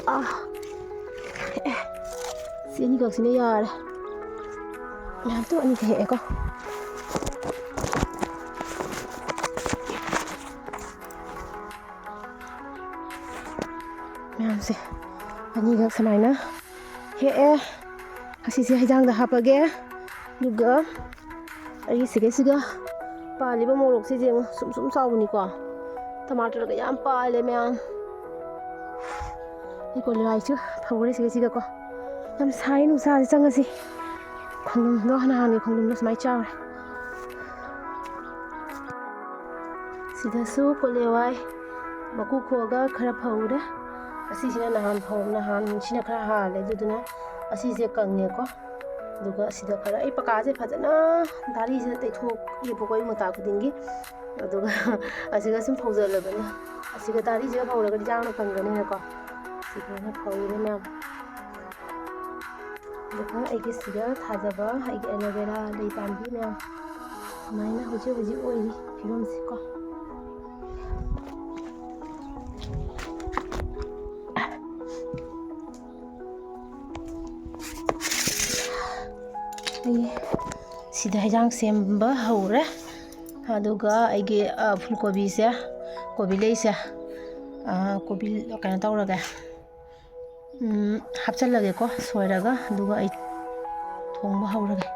ꯑꯥ꯫ ꯑꯦ, ꯁꯤ ꯑꯅꯤꯈꯛꯁꯤꯅ ꯌꯥꯔꯦ꯫ ꯃꯌꯥꯝꯗꯣ ꯑꯅꯤꯈꯛ ꯍꯦꯛꯑꯦꯀꯣ꯫ ꯃꯌꯥꯝꯁꯦ ꯑꯅꯤꯈꯛ ꯁꯨꯃꯥꯏꯅ ꯍꯦꯛꯑꯦ꯫ ꯑꯁꯤꯁꯦ ꯍꯩꯖꯥꯡꯗ ꯍꯥꯞꯄꯒꯦ꯫ ꯑꯗꯨꯒ ꯑꯩꯒꯤ ꯁꯤꯒꯩꯁꯤꯒ ꯄꯥꯜꯂꯤꯕ ꯃꯣꯔꯣꯛꯁꯤꯁꯦ ꯌꯦꯡꯉꯨ, ꯁꯨꯝ ꯁꯨꯝ ꯆꯥꯎꯕꯅꯤꯀꯣ꯫ ꯇꯃꯥꯇꯔꯒ ꯌꯥꯝ ꯄꯥꯜꯂꯦ ꯃꯌꯥꯝ꯫ ꯑꯩ ꯀꯣꯂꯤ ꯍꯋꯥꯏꯁꯨ ꯐꯧꯔꯦ ꯁꯤꯒꯩꯁꯤꯒꯀꯣ꯫ ꯌꯥꯝ ꯁꯥꯏ, ꯅꯨꯡꯁꯥꯁꯦ ꯆꯪꯉꯁꯤ꯫ ꯈꯣꯡꯗ꯭ꯔꯨꯝꯗꯣ, ꯅꯍꯥꯟꯒꯤ ꯈꯣꯡꯗ꯭ꯔꯨꯝꯗꯣ ꯁꯨꯃꯥꯏꯅ ꯆꯥꯎꯔꯦ꯫ ꯁꯤꯗꯁꯨ ꯀꯣꯂꯤ ꯍꯋꯥꯏ ꯃꯀꯨ ꯈꯣꯛꯑꯒ ꯈꯔ ꯐꯧꯔꯦ꯫ ꯑꯁꯤꯁꯤꯅ ꯅꯍꯥꯟ ꯐꯧ-, ꯅꯍꯥꯟꯁꯤꯅ ꯈꯔ ꯍꯥꯜꯂꯦ, ꯑꯗꯨꯗꯨꯅ ꯑꯁꯤꯁꯦ ꯀꯪꯉꯦꯀꯣ꯫ ꯑꯗꯨꯒ ꯑꯁꯤꯗ ꯈꯔ, ꯑꯩ ꯄꯀꯥꯁꯦ ꯐꯖꯅ ꯗꯥꯔꯤꯁꯤꯗ ꯇꯩꯊꯣꯛꯑꯦꯕꯀꯣ ꯑꯌꯨꯛ ꯉꯟꯇꯥ ꯈꯨꯗꯤꯡꯒꯤ꯫ ꯑꯗꯨꯒ ꯑꯁꯤꯒ ꯁꯨꯝ ꯐꯧꯖꯜꯂꯕꯅꯦ꯫ ꯑꯁꯤꯒ ꯗꯥꯔꯤꯁꯤꯒ ꯐꯧꯔꯒꯗꯤ ꯌꯥꯡꯅ ꯀꯪꯒꯅꯤꯅꯀꯣ꯫ ꯁꯤ ꯐꯖꯅ ꯐꯧꯔꯦ ꯃꯌꯥꯝ꯫ ꯑꯗꯨꯒ ꯑꯩꯒꯤ ꯁꯤꯗ ꯊꯥꯖꯕ ꯑꯩꯒꯤ ꯑꯦꯂꯣꯚꯦꯔꯥ ꯂꯩ ꯄꯥꯝꯕꯤ ꯃꯌꯥꯝ ꯁꯨꯃꯥꯏꯅ ꯍꯧꯖꯤꯛ ꯍꯧꯖꯤꯛ ꯑꯣꯏꯔꯤ ꯐꯤꯕꯝꯁꯤꯀꯣ꯫ ꯑꯩ ꯁꯤꯗ ꯍꯩꯖꯥꯡ ꯁꯦꯝꯕ ꯍꯧꯔꯦ꯫ ꯑꯗꯨꯒ ꯑꯩꯒꯤ, ꯑ, ꯐꯨꯜ ꯀꯣꯕꯤꯁꯦ, ꯀꯣꯕꯤ ꯂꯩꯁꯦ, ꯑ, ꯀꯣꯕꯤ ꯀꯩꯅꯣ ꯇꯧꯔꯒꯦ, ꯎꯝ, ꯍꯥꯞꯆꯜꯂꯒꯦꯀꯣ, ꯁꯣꯏꯔꯒ, ꯑꯗꯨꯒ ꯑꯩ ꯊꯣꯡꯕ ꯍꯧꯔꯒꯦ꯫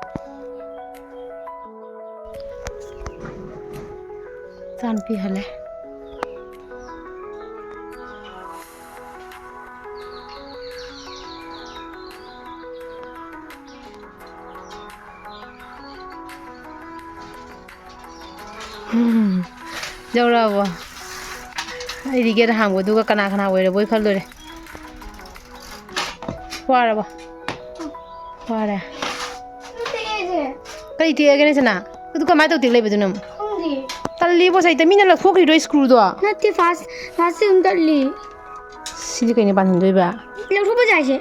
ꯏꯆꯥꯅꯨꯄꯤ ꯍꯜꯂꯦ꯫ ꯎꯝ, ꯌꯧꯔꯛꯑꯕꯣ? ꯑꯩꯗꯤ ꯒꯦꯠ ꯍꯥꯡꯕꯗꯨꯒ ꯀꯅꯥ ꯀꯅꯥ ꯑꯣꯏꯔꯕꯣꯏ ꯈꯜꯂꯨꯔꯦ꯫ ꯋꯥꯔꯕꯣ? ꯋꯥꯔꯦ꯫ ꯀꯔꯤ ꯇꯦꯛꯑꯒꯦꯅꯦ ꯁꯅꯥ? ꯑꯗꯨ ꯀꯃꯥꯏꯅ ꯇꯧ ꯇꯦꯛ ꯂꯩꯕꯗꯨꯅ ꯑꯃꯨꯛ? ꯈꯪꯗꯦ꯫ ꯇꯜꯂꯤꯕꯣ ꯁꯩꯇ, ꯃꯤꯅ ꯂꯧꯊꯣꯛꯈ꯭ꯔꯤꯔꯣ ꯁ꯭ꯀ꯭ꯔꯨꯗꯣ? ꯅꯠꯇꯦ, ꯐꯥꯁ ꯐꯥꯁ ꯑꯗꯨꯝ ꯇꯠꯂꯤ꯫ ꯁꯤꯗꯤ ꯀꯩꯅꯣ ꯄꯥꯟꯍꯟꯗꯣꯏꯕ? ꯂꯧꯊꯣꯛꯄ ꯌꯥꯏꯁꯦ꯫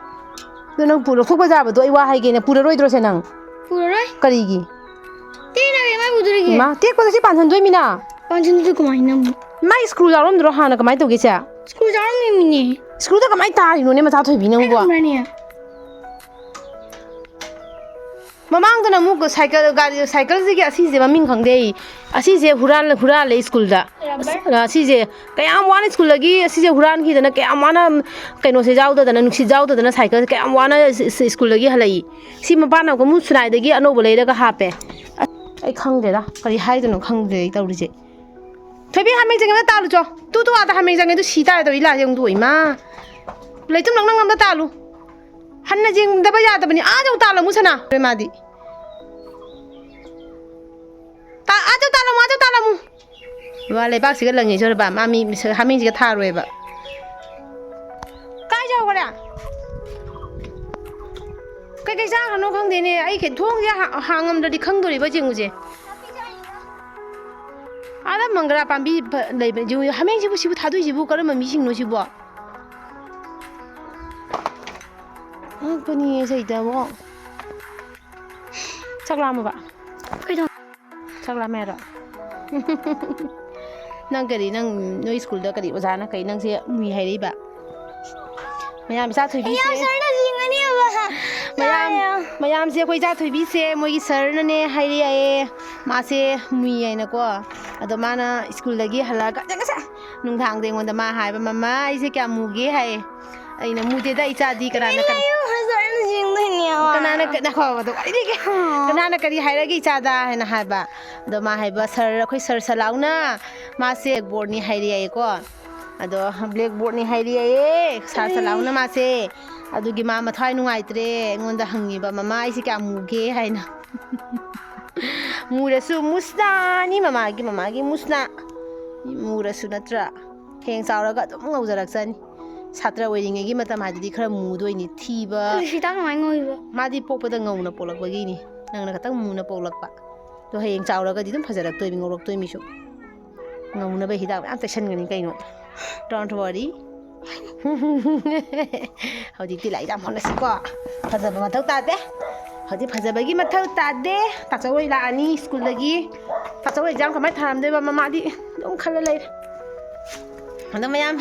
ꯑꯗꯣ ꯅꯪ ꯄꯨ-, ꯂꯧꯊꯣꯛꯄ ꯌꯥꯕꯗꯣ ꯑꯩ ꯋꯥ ꯍꯥꯏꯒꯦꯅꯦ, ꯄꯨꯔꯔꯣꯏꯗ꯭ꯔꯣꯁꯦ ꯅꯪ? ꯄꯨꯔꯔꯣꯏ꯫ ꯀꯔꯤꯒꯤ? ꯇꯦꯛꯅꯕꯤ ꯀꯃꯥꯏ ꯄꯨꯗꯣꯔꯤꯒꯦ? ꯏꯃꯥ, ꯇꯦꯛꯄꯗꯣ ꯁꯤ ꯄꯥꯟꯁꯤꯟꯗꯣꯏꯃꯤꯅ꯫ ꯄꯥꯟꯁꯤꯟꯗꯣꯏ ꯀꯃꯥꯏꯅ ꯑꯃꯨꯛ? ꯃꯥꯏ ꯁ꯭ꯀ꯭ꯔꯨ ꯌꯥꯎꯔꯝꯗ꯭ꯔꯣ ꯍꯥꯟꯅ? ꯀꯃꯥꯏꯅ ꯇꯧꯒꯦ ꯁꯦ? ꯁ꯭ꯀ꯭ꯔꯨ ꯌꯥꯎꯔꯝꯃꯤꯃꯤꯅꯦ꯫ ꯁ꯭ꯀ꯭ꯔꯨꯗꯣ ꯀꯃꯥꯏꯅ ꯇꯥꯔꯤꯅꯣꯅꯦ, ꯃꯆꯥ ꯊꯣꯏꯕꯤ ꯅꯪꯕꯣ? ꯈꯪꯕ꯭ꯔꯅꯦ? ꯃꯃꯥꯡꯗꯅ ꯑꯃꯨꯛ ꯁꯥꯏꯀꯜ, ꯒꯥꯔꯤ, ꯁꯥꯏꯀꯜꯁꯤꯒꯤ ꯑꯁꯤꯁꯦ ꯃꯃꯤꯡ ꯈꯪꯗꯦ ꯑꯩ꯫ ꯑꯁꯤꯁꯦ ꯍꯨꯔꯥꯜ-, ꯍꯨꯔꯥꯜꯂꯦ ꯁ꯭ꯀꯨꯜꯗ꯫ ꯔꯕꯔ? ꯑꯁꯤꯁꯦ ꯀꯌꯥꯝ ꯋꯥꯅ ꯁ꯭ꯀꯨꯜꯗꯒꯤ ꯑꯁꯤꯁꯦ ꯍꯨꯔꯥꯟꯈꯤꯗꯅ, ꯀꯌꯥꯝ ꯋꯥꯅ ꯀꯩꯅꯣꯁꯦ ꯌꯥꯎꯗꯗꯅ, ꯅꯨꯡꯁꯤꯠ ꯌꯥꯎꯗꯗꯅ ꯁꯥꯏꯀꯜꯁꯦ ꯀꯌꯥꯝ ꯋꯥꯅ ꯁ-, ꯁ-, ꯁ꯭ꯀꯨꯜꯗꯒꯤ ꯍꯜꯂꯛꯏ꯫ ꯁꯤ ꯃꯄꯥꯟꯅ ꯑꯃꯨꯛ ꯁꯤꯅꯥꯏꯗꯒꯤ ꯑꯅꯧꯕ ꯂꯩꯔꯒ ꯍꯥꯞꯄꯦ꯫ ꯑ-, ꯑꯩ ꯈꯪꯗꯦꯗ, ꯀꯔꯤ ꯍꯥꯏꯗꯣꯏꯅꯣ ꯈꯪꯗ꯭ꯔꯦ ꯑꯩ ꯇꯧꯔꯤꯁꯦ꯫ ꯊꯣꯏꯕꯤ, ꯍꯥꯃꯦꯡ ꯆꯪꯉꯦ ꯇꯥꯜꯂꯨ ꯆꯣ꯫ ꯇꯨ ꯇꯨ ꯑꯥꯗ ꯍꯥꯃꯦꯡ ꯆꯪꯉꯦ ꯑꯗꯨ ꯁꯤ ꯇꯥꯔꯦ ꯇꯧꯔꯤ ꯂꯥꯁꯦ ꯑꯃꯨꯛ ꯇꯣꯛꯏ ꯃꯥ꯫ ꯂꯩꯇꯨꯝ ꯅꯪ ꯅꯪ ꯑꯝꯇ ꯇꯥꯜꯂꯨ꯫ ꯍꯟꯅ ꯌꯦꯡꯗꯕ ꯌꯥꯗꯕꯅꯤ꯫ ꯑꯥ ꯌꯧ ꯇꯥꯜꯂꯝꯃꯨ ꯁꯅꯥ꯫ ꯃꯥꯗꯤ꯫ ꯇꯥ-, ꯑꯥ ꯌꯧ ꯇꯥꯜꯂꯝꯃꯨ, ꯑꯥ ꯌꯧ ꯇꯥꯜꯂꯝꯃꯨ꯫ ꯃꯥ ꯂꯩꯕꯥꯛꯁꯤꯒ ꯂꯪꯉꯤ ꯁꯣꯔꯕ꯫ ꯃꯥ ꯃꯤ ꯃꯤꯁ-, ꯍꯥꯃꯦꯡꯁꯤꯒ ꯊꯥꯔꯣꯏꯕ꯫ ꯀꯥꯏ ꯌꯧꯈ꯭ꯔꯦ? ꯀꯩꯀꯩ ꯆꯥꯈ꯭ꯔꯅꯣ ꯈꯪꯗꯦꯅꯦ꯫ ꯑꯩ ꯀꯩ-, ꯊꯣꯡꯁꯦ ꯍꯥ-, ꯍꯥꯡꯉꯝꯗ꯭ꯔꯗꯤ ꯈꯪꯗꯣꯔꯤꯕ ꯌꯦꯡꯉꯨꯁꯦ꯫ ꯑꯥꯗ ꯃꯪꯒ꯭ꯔꯥ ꯄꯥꯝꯕꯤ ꯐ-, ꯂꯩꯕꯅꯦ꯫ ꯌꯦꯡꯉꯨ, ꯍꯥꯃꯦꯡꯁꯤꯕꯨ ꯁꯤꯕꯨ ꯊꯥꯗꯣꯏꯁꯤꯕꯨ ꯀꯔꯝꯕ ꯃꯤꯁꯤꯡꯅꯣ ꯁꯤꯕꯣ? ꯑꯉꯛꯄꯅꯤꯌꯦ ꯁꯩꯇ ꯑꯃꯨꯛ꯫ ꯆꯥꯛ ꯂꯥꯝꯃꯕ? ꯀꯩꯗꯧ- ꯆꯥꯛ ꯂꯥꯝꯃꯦ ꯍꯥꯏꯔꯣ? ꯅꯪ ꯀꯔꯤ, ꯅꯪ ꯅꯣꯏ ꯁ꯭ꯀꯨꯜꯗ ꯀꯔꯤ ꯑꯣꯖꯥꯅ ꯀꯔꯤ ꯅꯪꯁꯦ ꯃꯨꯏ ꯍꯥꯏꯔꯛꯏꯕ? ꯃꯌꯥꯝ ꯏꯆꯥ ꯊꯣꯏꯕꯤꯁꯦ꯫ ꯌꯥꯝ ꯁꯔꯅ ꯌꯦꯡꯒꯅꯦꯕ꯫ ꯃꯌꯥꯝ, ꯌꯥꯏꯌꯦ꯫ ꯃꯌꯥꯝꯁꯦ ꯑꯩꯈꯣꯏ ꯏꯆꯥ ꯊꯣꯏꯕꯤꯁꯦ ꯃꯣꯏꯒꯤ ꯁꯔꯅꯅꯦ ꯍꯥꯏꯔꯛꯑꯦ꯫ ꯃꯥꯁꯦ ꯃꯨꯏ ꯍꯥꯏꯅꯀꯣ꯫ ꯑꯗꯣ ꯃꯥꯅ ꯁ꯭ꯀꯨꯜꯗꯒꯤ ꯍꯜꯂꯛꯑꯒ ꯉꯁꯥꯏ ꯅꯨꯡꯗꯥꯡꯗ ꯑꯩꯉꯣꯟꯗ ꯃꯥ ꯍꯥꯏꯕ, "ꯃꯃꯥ, ꯑꯩꯁꯦ ꯀꯌꯥꯝ ꯃꯨꯒꯦ?" ꯍꯥꯏꯌꯦ꯫ ꯑꯩꯅ, "ꯃꯨꯗꯦꯗ ꯏꯆꯥꯗꯤ, ꯀꯅꯥꯅ ꯀꯔꯤ-" ꯂꯩꯌꯨ, ꯐꯖꯅ ꯌꯦꯡꯗꯣꯏꯅꯦꯕ꯫ "ꯀꯅꯥꯅ ꯀ-, ꯉꯥꯏꯈꯣ, ꯑꯗꯣ ꯋꯥꯔꯤꯗꯤ ꯀ-, ꯍꯥ꯫ ꯀꯅꯥꯅ ꯀꯔꯤ ꯍꯥꯏꯔꯒꯦ ꯏꯆꯥꯗ?" ꯍꯥꯏꯅ ꯍꯥꯏꯕ꯫ ꯑꯗꯣ ꯃꯥ ꯍꯥꯏꯕ, "ꯁꯔ, ꯑꯩꯈꯣꯏ ꯁꯔ ꯁꯂꯥꯎꯅ ꯃꯥꯁꯦ ꯕ꯭ꯂꯦꯛꯕꯣꯔꯗꯅꯤ ꯍꯥꯏꯔꯛꯑꯦꯀꯣ꯫ ꯑꯗꯣ ꯕ꯭ꯂꯦꯛꯕꯣꯔꯗꯅꯤ ꯍꯥꯏꯔꯛꯑꯦ, ꯁꯔ ꯀꯔꯤ? ꯁꯂꯥꯎꯅ ꯃꯥꯁꯦ꯫ ꯑꯗꯨꯒꯤ ꯃꯥ ꯃꯊ꯭ꯋꯥꯏ ꯅꯨꯡꯉꯥꯏꯇ꯭ꯔꯦ, ꯑꯩꯉꯣꯟꯗ ꯍꯪꯉꯤꯕ, 'ꯃꯃꯥ, ꯑꯩꯁꯦ ꯀꯌꯥꯝ ꯃꯨꯒꯦ?' ꯍꯥꯏꯅ"꯫ ꯃꯨꯔꯁꯨ ꯃꯨꯁꯅꯥꯅꯤ ꯃꯃꯥꯒꯤ, ꯃꯃꯥꯒꯤ ꯃꯨꯁꯅꯥ꯫ ꯃꯨꯔꯁꯨ ꯅꯠꯇ꯭ꯔꯥ? ꯍꯌꯦꯡ ꯆꯥꯎꯔꯒ ꯑꯗꯨꯝ ꯉꯧꯖꯔꯛꯆꯅꯤ꯫ ꯁꯥꯇ꯭ꯔ ꯑꯣꯏꯔꯤꯉꯩꯒꯤ ꯃꯇꯝ ꯍꯥꯏꯗꯨꯗꯤ ꯈꯔ ꯃꯨꯗꯣꯏꯅꯤ, ꯊꯤꯕ꯫ ꯑꯗꯨ ꯁꯤꯇꯥ ꯀꯃꯥꯏꯅ ꯉꯧꯔꯤꯕ? ꯃꯥꯗꯤ ꯄꯣꯛꯄꯗ ꯉꯧꯅ ꯄꯣꯛꯂꯛꯄꯒꯤꯅꯤ, ꯅꯪꯅ ꯈꯇꯪ ꯃꯨꯅ ꯄꯣꯛꯂꯛꯄ꯫ ꯑꯗꯣ ꯍꯌꯦꯡ ꯆꯥꯎꯔꯒꯗꯤ ꯑꯗꯨꯝ ꯐꯖꯔꯛꯇꯣꯏꯅꯤ, ꯉꯧꯔꯛꯇꯣꯏꯅꯤꯁꯨ꯫ ꯉꯧꯅꯕ ꯍꯤꯗꯥꯛ ꯃꯌꯥꯝ ꯇꯩꯁꯟꯒꯅꯤ ꯀꯩꯅꯣ꯫ Don't worry꯫ ꯍꯧꯖꯤꯛꯇꯤ ꯂꯥꯏꯔꯤꯛ ꯌꯥꯝ ꯍꯣꯠꯅꯁꯤꯀꯣ꯫ ꯐꯖꯕ ꯃꯊꯧ ꯇꯥꯗꯦ꯫ ꯍꯧꯖꯤꯛ ꯐꯖꯕꯒꯤ ꯃꯊꯧ ꯇꯥꯗꯦ꯫ ꯇꯥꯆꯧ ꯍꯣꯏ ꯂꯥꯛꯑꯅꯤ ꯁ꯭ꯀꯨꯜꯗꯒꯤ꯫ ꯇꯥꯆꯧ exam ꯀꯃꯥꯏꯅ ꯊꯥꯔꯝꯗꯣꯏꯕ? ꯃꯃꯥꯗꯤ ꯑꯗꯨꯝ ꯈꯜꯂ ꯂꯩꯔꯦ꯫ ꯑꯗꯣ ꯃꯌꯥꯝ,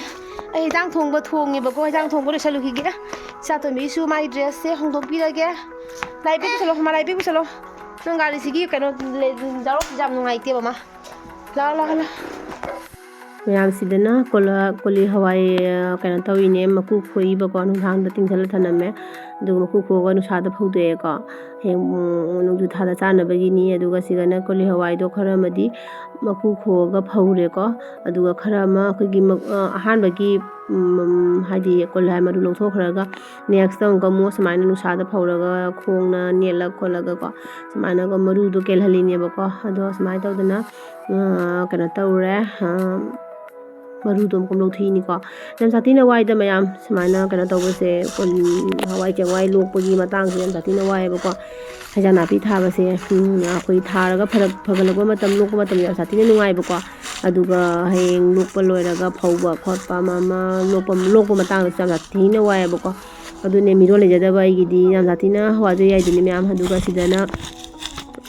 ꯑꯩ ꯍꯤꯟꯖꯥꯡ ꯊꯣꯡꯕ ꯊꯣꯡꯉꯦꯕꯀꯣ, ꯍꯤꯟꯖꯥꯡ ꯊꯣꯡꯕ ꯂꯣꯏꯁꯜꯂꯨꯈꯤꯒꯦ꯫ ꯏꯆꯥꯇꯣꯝꯕꯤꯁꯨ ꯃꯥꯒꯤ dressꯁꯦ ꯍꯣꯡꯗꯣꯛꯄꯤꯔꯒꯦ꯫ ꯂꯥꯏ ꯄꯤꯕ ꯆꯠꯂꯣ, ꯃꯃꯥ ꯂꯥꯏ ꯄꯤꯕ ꯆꯠꯂꯣ꯫ ꯅꯪ ꯒꯥꯔꯤꯁꯤꯒꯤ ꯀꯩꯅꯣ ꯂꯦ-, ꯌꯥꯎꯔꯛꯇ꯭ꯔꯤꯁꯦ ꯌꯥꯝ ꯅꯨꯡꯉꯥꯏꯇꯦꯕ, ꯃꯥ꯫ ꯂꯥꯛꯑꯣ, ꯂꯥꯛꯑꯣ, ꯂꯥꯛꯑꯣ꯫ ꯃꯌꯥꯝꯁꯤꯗꯅ ꯀꯣꯂ-, ꯀꯣꯂꯤ ꯍꯋꯥꯏ, ꯑ, ꯀꯩꯅꯣ ꯇꯧꯔꯤꯅꯦ, ꯃꯀꯨ ꯈꯣꯛꯏꯕꯀꯣ, ꯅꯨꯡꯗꯥꯡꯗ ꯇꯤꯡꯁꯤꯜꯂ ꯊꯝꯂꯝꯃꯦ꯫ ꯑꯗꯨꯒ ꯃꯀꯨ ꯈꯣꯛꯑꯒ ꯅꯨꯡꯁꯥꯗ ꯐꯧꯗꯣꯛꯑꯦꯀꯣ꯫ ꯍꯌꯦꯡ, ꯎꯝ, ꯅꯣꯡꯖꯨ ꯊꯥꯗ ꯆꯥꯅꯕꯒꯤꯅꯤ꯫ ꯑꯗꯨꯒ ꯁꯤꯗꯅ ꯀꯣꯂꯤ ꯍꯋꯥꯏꯗꯣ ꯈꯔ ꯑꯃꯗꯤ ꯃꯀꯨ ꯈꯣꯛꯑꯒ ꯐꯧꯔꯦꯀꯣ꯫ ꯑꯗꯨꯒ ꯈꯔ ꯑꯃ ꯑꯩꯈꯣꯏꯒꯤ ꯃ-, ꯑ, ꯑꯍꯥꯟꯕꯒꯤ, ꯎꯝ, ꯍꯥꯏꯗꯤ ꯀꯣꯂꯤ ꯍꯋꯥꯏ ꯃꯔꯨ ꯂꯧꯊꯣꯛꯈ꯭ꯔꯒ next ꯑꯃꯨꯛꯀ ꯑꯃꯨꯛ ꯁꯨꯃꯥꯏꯅ ꯅꯨꯡꯁꯥꯗ ꯐꯧꯔꯒ ꯈꯣꯡꯅ ꯅꯦꯠꯂ ꯈꯣꯠꯂꯒꯀꯣ, ꯁꯨꯃꯥꯏꯅꯒ ꯃꯔꯨꯗꯣ ꯀꯦꯜꯍꯜꯂꯤꯅꯦꯕꯀꯣ꯫ ꯑꯗꯣ ꯁꯨꯃꯥꯏꯅ ꯇꯧꯗꯅ, ꯑ, ꯀꯩꯅꯣ ꯇꯧꯔꯦ꯫ ꯑ, ꯃꯔꯨꯗꯣ ꯑꯃꯨꯛ ꯂꯧꯊꯣꯛꯏꯅꯤꯀꯣ꯫ ꯌꯥꯝ ꯁꯥꯊꯤꯅ ꯋꯥꯏꯗ ꯃꯌꯥꯝ, ꯁꯨꯃꯥꯏꯅ ꯀꯩꯅꯣ ꯇꯧꯕꯁꯦ, ꯀꯣꯂꯤ ꯍꯋꯥꯏ ꯆꯦꯡꯋꯥꯏ ꯂꯣꯛꯄꯒꯤ ꯃꯇꯥꯡꯁꯦ ꯌꯥꯝ ꯁꯥꯊꯤꯅ ꯋꯥꯏꯑꯦꯕꯀꯣ꯫ ꯍꯦꯟꯖꯥꯡ ꯅꯥꯄꯤ ꯊꯥꯕꯁꯦ, ꯎꯝ, ꯑꯩꯈꯣꯏ ꯊꯥꯔꯒ ꯐꯔꯛ-, ꯐꯒꯠꯂꯛꯄ ꯃꯇꯝ, ꯂꯣꯛꯄ ꯃꯇꯝꯗ ꯌꯥꯝ ꯁꯥꯊꯤꯅ ꯅꯨꯡꯉꯥꯏꯕꯀꯣ꯫ ꯑꯗꯨꯒ ꯍꯌꯦꯡ ꯂꯣꯛꯄ ꯂꯣꯏꯔꯒ ꯐꯧꯕ ꯈꯣꯠꯄ ꯑꯃ ꯑꯃ ꯂꯣꯛꯄ, ꯂꯣꯛꯄ ꯃꯇꯥꯡꯗꯁꯨ ꯌꯥꯝ ꯁꯥꯊꯤꯅ ꯋꯥꯏꯑꯦꯕꯀꯣ꯫ ꯑꯗꯨꯅꯦ, ꯃꯤꯔꯣꯜ ꯂꯩꯖꯗꯕ ꯑꯩꯒꯤꯗꯤ ꯌꯥꯝ ꯁꯥꯊꯤꯅ ꯋꯥꯖꯩ ꯍꯥꯏꯗꯨꯅꯤ ꯃꯌꯥꯝ꯫ ꯑꯗꯨꯒ ꯁꯤꯗꯅ,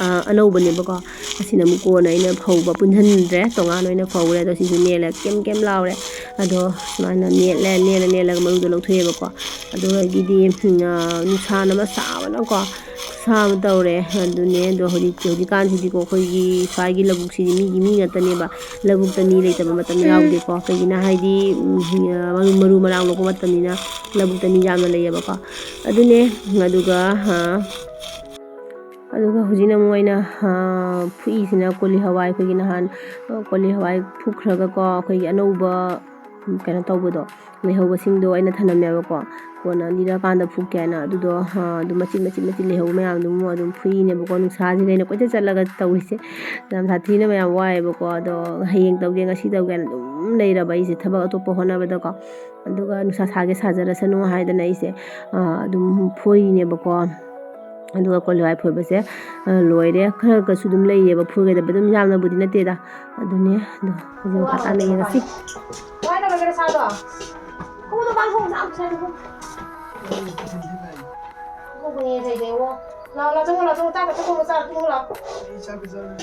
ꯑ, ꯑꯅꯧꯕꯅꯦꯕꯀꯣ꯫ ꯑꯁꯤꯅ ꯑꯃꯨꯛ ꯀꯣꯟꯅ ꯑꯩꯅ ꯐꯧꯕ ꯄꯨꯟꯁꯤꯟꯗ꯭ꯔꯦ, ꯇꯣꯉꯥꯟꯅ ꯑꯣꯏꯅ ꯐꯧꯔꯦ꯫ ꯑꯗꯣ ꯁꯤꯁꯨ ꯅꯦꯜꯂꯦ, ꯀꯦꯝ ꯀꯦꯝ ꯂꯥꯎꯔꯦ꯫ ꯑꯗꯣ ꯁꯨꯃꯥꯏꯅ ꯅꯦꯠꯂꯦ, ꯅꯦꯜꯂ ꯅꯦꯜꯂꯒ ꯃꯔꯨꯗꯣ ꯂꯧꯊꯣꯛꯑꯦꯕꯀꯣ꯫ ꯑꯗꯨꯗꯒꯤꯗꯤ, ꯎꯝ, ꯑ, ꯅꯨꯡꯁꯥꯅ ꯑꯃ ꯁꯥꯕꯅꯀꯣ, ꯈꯨꯠꯁꯥ ꯑꯃ ꯇꯧꯔꯦ꯫ ꯑꯗꯨꯅꯦ, ꯑꯗꯣ ꯍꯧꯖꯤꯛ, ꯍꯧꯖꯤꯛꯀꯥꯟꯁꯤꯗꯤꯀꯣ, ꯑꯩꯈꯣꯏꯒꯤ ꯁ꯭ꯋꯥꯏꯒꯤ ꯂꯧꯕꯨꯛꯁꯤꯗꯤ ꯃꯤꯒꯤ ꯃꯤ ꯉꯥꯛꯇꯅꯦꯕ꯫ ꯂꯧꯕꯨꯛꯇ ꯃꯤ ꯂꯩꯇꯕ ꯃꯇꯝ ꯎꯝ꯫ ꯌꯥꯎꯗꯦꯀꯣ꯫ ꯀꯩꯒꯤꯅꯣ ꯍꯥꯏꯗꯤ, ꯎꯝ, ꯃꯔꯨ, ꯃꯔꯨ ꯃꯔꯥꯡ ꯂꯣꯛꯄ ꯃꯇꯝꯅꯤꯅ ꯂꯧꯕꯨꯛꯇ ꯃꯤ ꯌꯥꯝꯅ ꯂꯩꯌꯦꯕꯀꯣ꯫ ꯑꯗꯨꯅꯦ, ꯑꯗꯨꯒ, ꯑ, ꯑꯗꯨꯒ ꯍꯧꯖꯤꯛꯅ ꯑꯃꯨꯛ ꯑꯩꯅ, ꯑ, ꯐꯨꯛꯏꯁꯤꯅ ꯀꯣꯂꯤ ꯍꯋꯥꯏ, ꯑꯩꯈꯣꯏꯒꯤ ꯅꯍꯥꯟ, ꯑ, ꯀꯣꯂꯤ ꯍꯋꯥꯏ ꯐꯨꯛꯈ꯭ꯔꯒꯀꯣ, ꯑꯩꯈꯣꯏꯒꯤ ꯑꯅꯧꯕ ꯀꯩꯅꯣ ꯇꯧꯕꯗꯣ, ꯂꯩꯍꯧꯕꯁꯤꯡꯗꯣ ꯑꯩꯅ ꯊꯅꯝꯃꯦꯕꯀꯣ꯫ ꯀꯣꯟꯅ ꯂꯤꯔꯀꯥꯟꯗ ꯐꯨꯛꯀꯦ ꯍꯥꯏꯅ꯫ ꯑꯗꯨꯗꯣ, ꯑ, ꯑꯗꯨꯝ ꯃꯆꯤꯠ ꯃꯆꯤꯠ ꯃꯆꯤꯠ ꯂꯩꯍꯧꯕ ꯃꯌꯥꯝꯗꯨ ꯑꯃꯨꯛ ꯑꯗꯨꯝ ꯐꯨꯏꯅꯦꯕꯀꯣ꯫ ꯅꯨꯡꯁꯥꯁꯤꯒ ꯑꯩꯅ ꯀꯣꯏꯆꯠ ꯆꯠꯂꯒ ꯇꯧꯔꯤꯁꯦ꯫ ꯌꯥꯝ ꯁꯥꯊꯤꯅ ꯃꯌꯥꯝ ꯋꯥꯏꯑꯦꯕꯀꯣ꯫ ꯑꯗꯣ ꯍꯌꯦꯡ ꯇꯧꯒꯦ, ꯉꯁꯤ ꯇꯧꯒꯦꯅ ꯑꯗꯨꯝ ꯂꯩꯔꯕ ꯑꯩꯁꯦ ꯊꯕꯛ ꯑꯇꯣꯞꯄ ꯍꯣꯠꯅꯕꯗꯀꯣ꯫ ꯑꯗꯨꯒ ꯅꯨꯡꯁꯥ ꯁꯥꯒꯦ ꯁꯥꯖꯔꯁꯅꯨ ꯍꯥꯏꯗꯅ ꯑꯩꯁꯦ, ꯑ, ꯑꯗꯨꯝ ꯐꯣꯏꯔꯤꯅꯦꯕꯀꯣ꯫ ꯑꯗꯨꯒ ꯀꯣꯂꯤ ꯍꯋꯥꯏ ꯐꯣꯏꯕꯁꯦ, ꯑ, ꯂꯣꯏꯔꯦ꯫ ꯈꯔ ꯈꯔꯁꯨ ꯑꯗꯨꯝ ꯂꯩꯌꯦꯕ ꯐꯣꯏꯒꯗꯕ, ꯑꯗꯨꯝ ꯌꯥꯝꯅꯕꯨꯗꯤ ꯅꯠꯇꯦꯗ꯫ ꯑꯗꯨꯅꯦ, ꯑꯗꯣ ꯍꯧꯖꯤꯛ ꯃꯈꯥ ꯇꯥꯅ ꯌꯦꯡꯉꯁꯤ꯫ ꯀꯃꯥꯏꯅ ꯇꯧꯔꯒꯦ ꯅꯁꯥꯗꯣ? ꯈꯣꯡꯎꯞꯗꯣ ꯄꯥꯡꯊꯣꯛꯑꯣ, ꯆꯥꯛ ꯆꯥꯅꯕ꯫ ꯈꯣꯡꯎꯞꯅꯦ ꯇꯧꯔꯤꯁꯦ, ꯏꯕꯣ꯫ ꯂꯥꯛꯑꯣ, ꯂꯥꯛꯑꯣ, ꯆꯪꯉꯣ, ꯂꯥꯛꯑꯣ, ꯆꯪꯉꯣ, ꯆꯥꯛ ꯈꯛꯇ ꯊꯣꯡꯉꯣ, ꯆꯥꯛ ꯊꯣꯡꯉꯣ ꯂꯥꯛꯑꯣ꯫ ꯑꯩ ꯆꯥꯛꯀ ꯆꯥꯔꯣꯏ꯫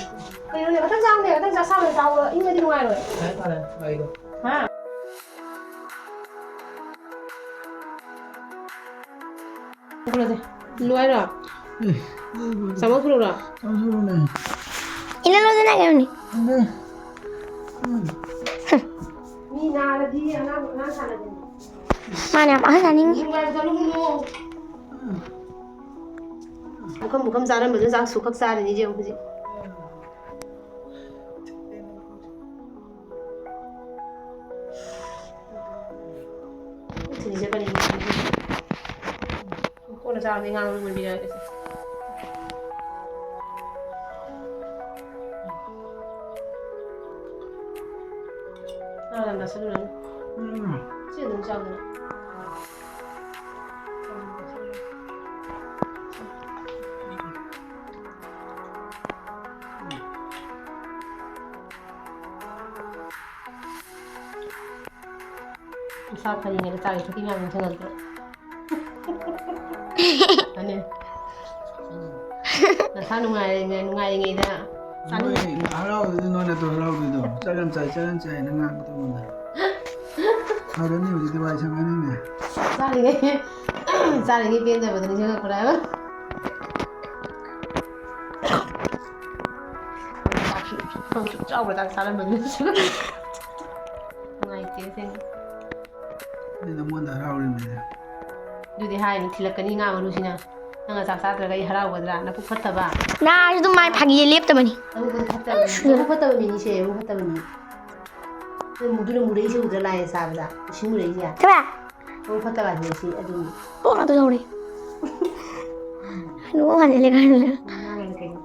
ꯀꯩꯅꯣꯅꯦ, ꯈꯇꯪ ꯆꯥꯎꯅꯦ, ꯈꯇꯪ ꯆꯥꯁꯜꯂꯣ, ꯆꯥꯎꯕ ꯏꯪꯉꯗꯤ ꯅꯨꯡꯉꯥꯏꯔꯣꯏ꯫ ꯐꯔꯦ, ꯐꯔꯦ, ꯂꯥꯛꯏꯗꯣ꯫ ꯍꯥ? ꯂꯣꯏꯔꯦ꯫ ꯑꯦ, ꯆꯥꯃꯛ ꯊꯨꯔꯨꯔꯣ? ꯆꯥꯃꯛ ꯊꯨꯔꯨꯅꯦ꯫ ꯏꯟꯅ ꯂꯣꯟꯗꯅ ꯀꯩꯅꯣꯅꯤ꯫ ꯑꯗꯦ꯫ ꯎꯝ꯫ ꯃꯤ ꯅꯥꯔꯗꯤ ꯑꯉꯥꯡ, ꯑꯉꯥꯡ ꯁꯥꯟꯅꯗꯣꯏꯅꯤ꯫ ꯃꯥꯅ ꯌꯥꯝ ꯑꯍꯟ ꯁꯥꯅꯤꯡꯉꯤ꯫ ꯅꯨꯡꯉꯥꯏꯕ ꯆꯠꯂꯨ ꯀꯩꯅꯣ꯫ ꯄꯨꯈꯝ, ꯄꯨꯈꯝ ꯆꯥꯔꯝꯕꯗꯨ ꯆꯥꯛ ꯁꯨꯈꯛ ꯆꯥꯔꯤꯅꯤ ꯌꯦꯡꯉꯨ ꯍꯧꯖꯤꯛ꯫ ꯊꯤꯔꯤꯁꯦ ꯀꯔꯤꯒꯤꯅꯣ? ꯀꯣꯟꯅ ꯆꯥꯔꯗꯤ ꯉꯥꯡꯕ ꯃꯨꯟꯕꯤꯔꯛꯑꯒꯦꯁꯦ꯫ ꯉꯥꯡ ꯌꯥꯝ ꯆꯥꯁꯤꯜꯂꯨꯔꯅꯨ꯫ ꯎꯝ꯫ ꯁꯤ ꯑꯗꯨꯝ ꯆꯥꯎꯗꯅ꯫ ꯃꯁꯥ ꯐꯔꯤꯉꯩꯗ ꯆꯥꯒꯤ ꯊꯛꯀꯤ ꯃꯌꯥꯝ ꯅꯤꯡꯁꯤꯡꯉꯛꯇ꯭ꯔꯣ? ꯑꯅꯦ꯫ ꯅꯁꯥ ꯅꯨꯡꯉꯥꯏꯔꯤꯉꯩ-, ꯅꯨꯡꯉꯥꯏꯔꯤꯉꯩꯗ ꯆꯥꯅꯤꯡ- ꯅꯣꯏ ꯍꯔꯥꯎꯗꯣꯏꯗꯣ, ꯅꯣꯏ ꯅꯠꯇ꯭ꯔꯣ ꯍꯔꯥꯎꯗꯣꯏꯗꯣ? ꯆꯥꯛ ꯌꯥꯝ ꯆꯥꯏ, ꯆꯥꯛ ꯌꯥꯝ ꯆꯥꯏꯅ ꯉꯥꯡꯕꯗꯣ ꯑꯩꯉꯣꯟꯗ꯫ ꯐꯔꯅꯤ ꯍꯧꯖꯤꯛꯇꯤ, ꯋꯥꯏ ꯁꯪꯉꯅꯤꯅꯦ꯫ ꯆꯥꯔꯤꯉꯩ, ꯆꯥꯔꯤꯉꯩ ꯄꯦꯟꯗꯕꯗꯣ ꯅꯤꯡꯁꯤꯡꯉꯛꯄ꯭ꯔꯥ ꯍꯥꯏꯕ? ꯆꯥꯎꯕ ꯆꯥꯛ ꯆꯥꯔꯝꯕꯗꯨ ꯅꯨꯡꯉꯥꯏꯇꯦ ꯑꯁꯦꯡꯕ꯫ ꯑꯩ ꯅꯉꯣꯟꯗ ꯍꯔꯥꯎꯔꯤꯕꯅꯤꯅꯦ꯫ ꯑꯗꯨꯗꯤ ꯍꯥꯏꯅꯤ, ꯊꯤꯜꯂꯛꯀꯅꯤ ꯉꯥ ꯃꯔꯨꯁꯤꯅ꯫ ꯅꯪꯅ ꯆꯥꯛ ꯆꯥꯗ꯭ꯔꯒ ꯑꯩ ꯍꯔꯥꯎꯒꯗ꯭ꯔꯥ? ꯅꯕꯨꯛ ꯐꯠꯇꯕ꯫ ꯅꯥꯔꯁꯨ ꯑꯗꯨꯝ ꯃꯥꯏ ꯐꯥꯒꯤ ꯂꯦꯞꯇꯕꯅꯤ꯫ ꯅꯕꯨꯛ ꯐꯠꯇꯕꯅꯤ꯫ ꯅꯕꯨꯛ ꯐꯠꯇꯕ ꯃꯤꯅꯤꯁꯦ, ꯅꯕꯨꯛ ꯐꯠꯇꯕꯅꯤ꯫ ꯅꯪ ꯃꯨꯗꯨꯅ ꯃꯨꯔꯛꯏꯁꯦ ꯎꯗ꯭ꯔꯥ, ꯂꯥꯏꯅ ꯁꯥꯕꯗ? ꯏꯁꯤꯡ ꯃꯨꯔꯛꯏꯁꯦ꯫ ꯊꯕꯥ! ꯃꯕꯨꯛ ꯐꯠꯇꯕ ꯍꯥꯏꯁꯦ ꯁꯤ ꯑꯗꯨꯅꯤ꯫ ꯄꯣꯛ ꯉꯥꯛꯇ ꯇꯧꯔꯦ꯫ ꯅꯣꯡ ꯉꯥꯟꯂꯦ ꯀꯥꯏꯅ꯫ ꯉꯥꯡꯉꯒ ꯀꯩꯅꯣ?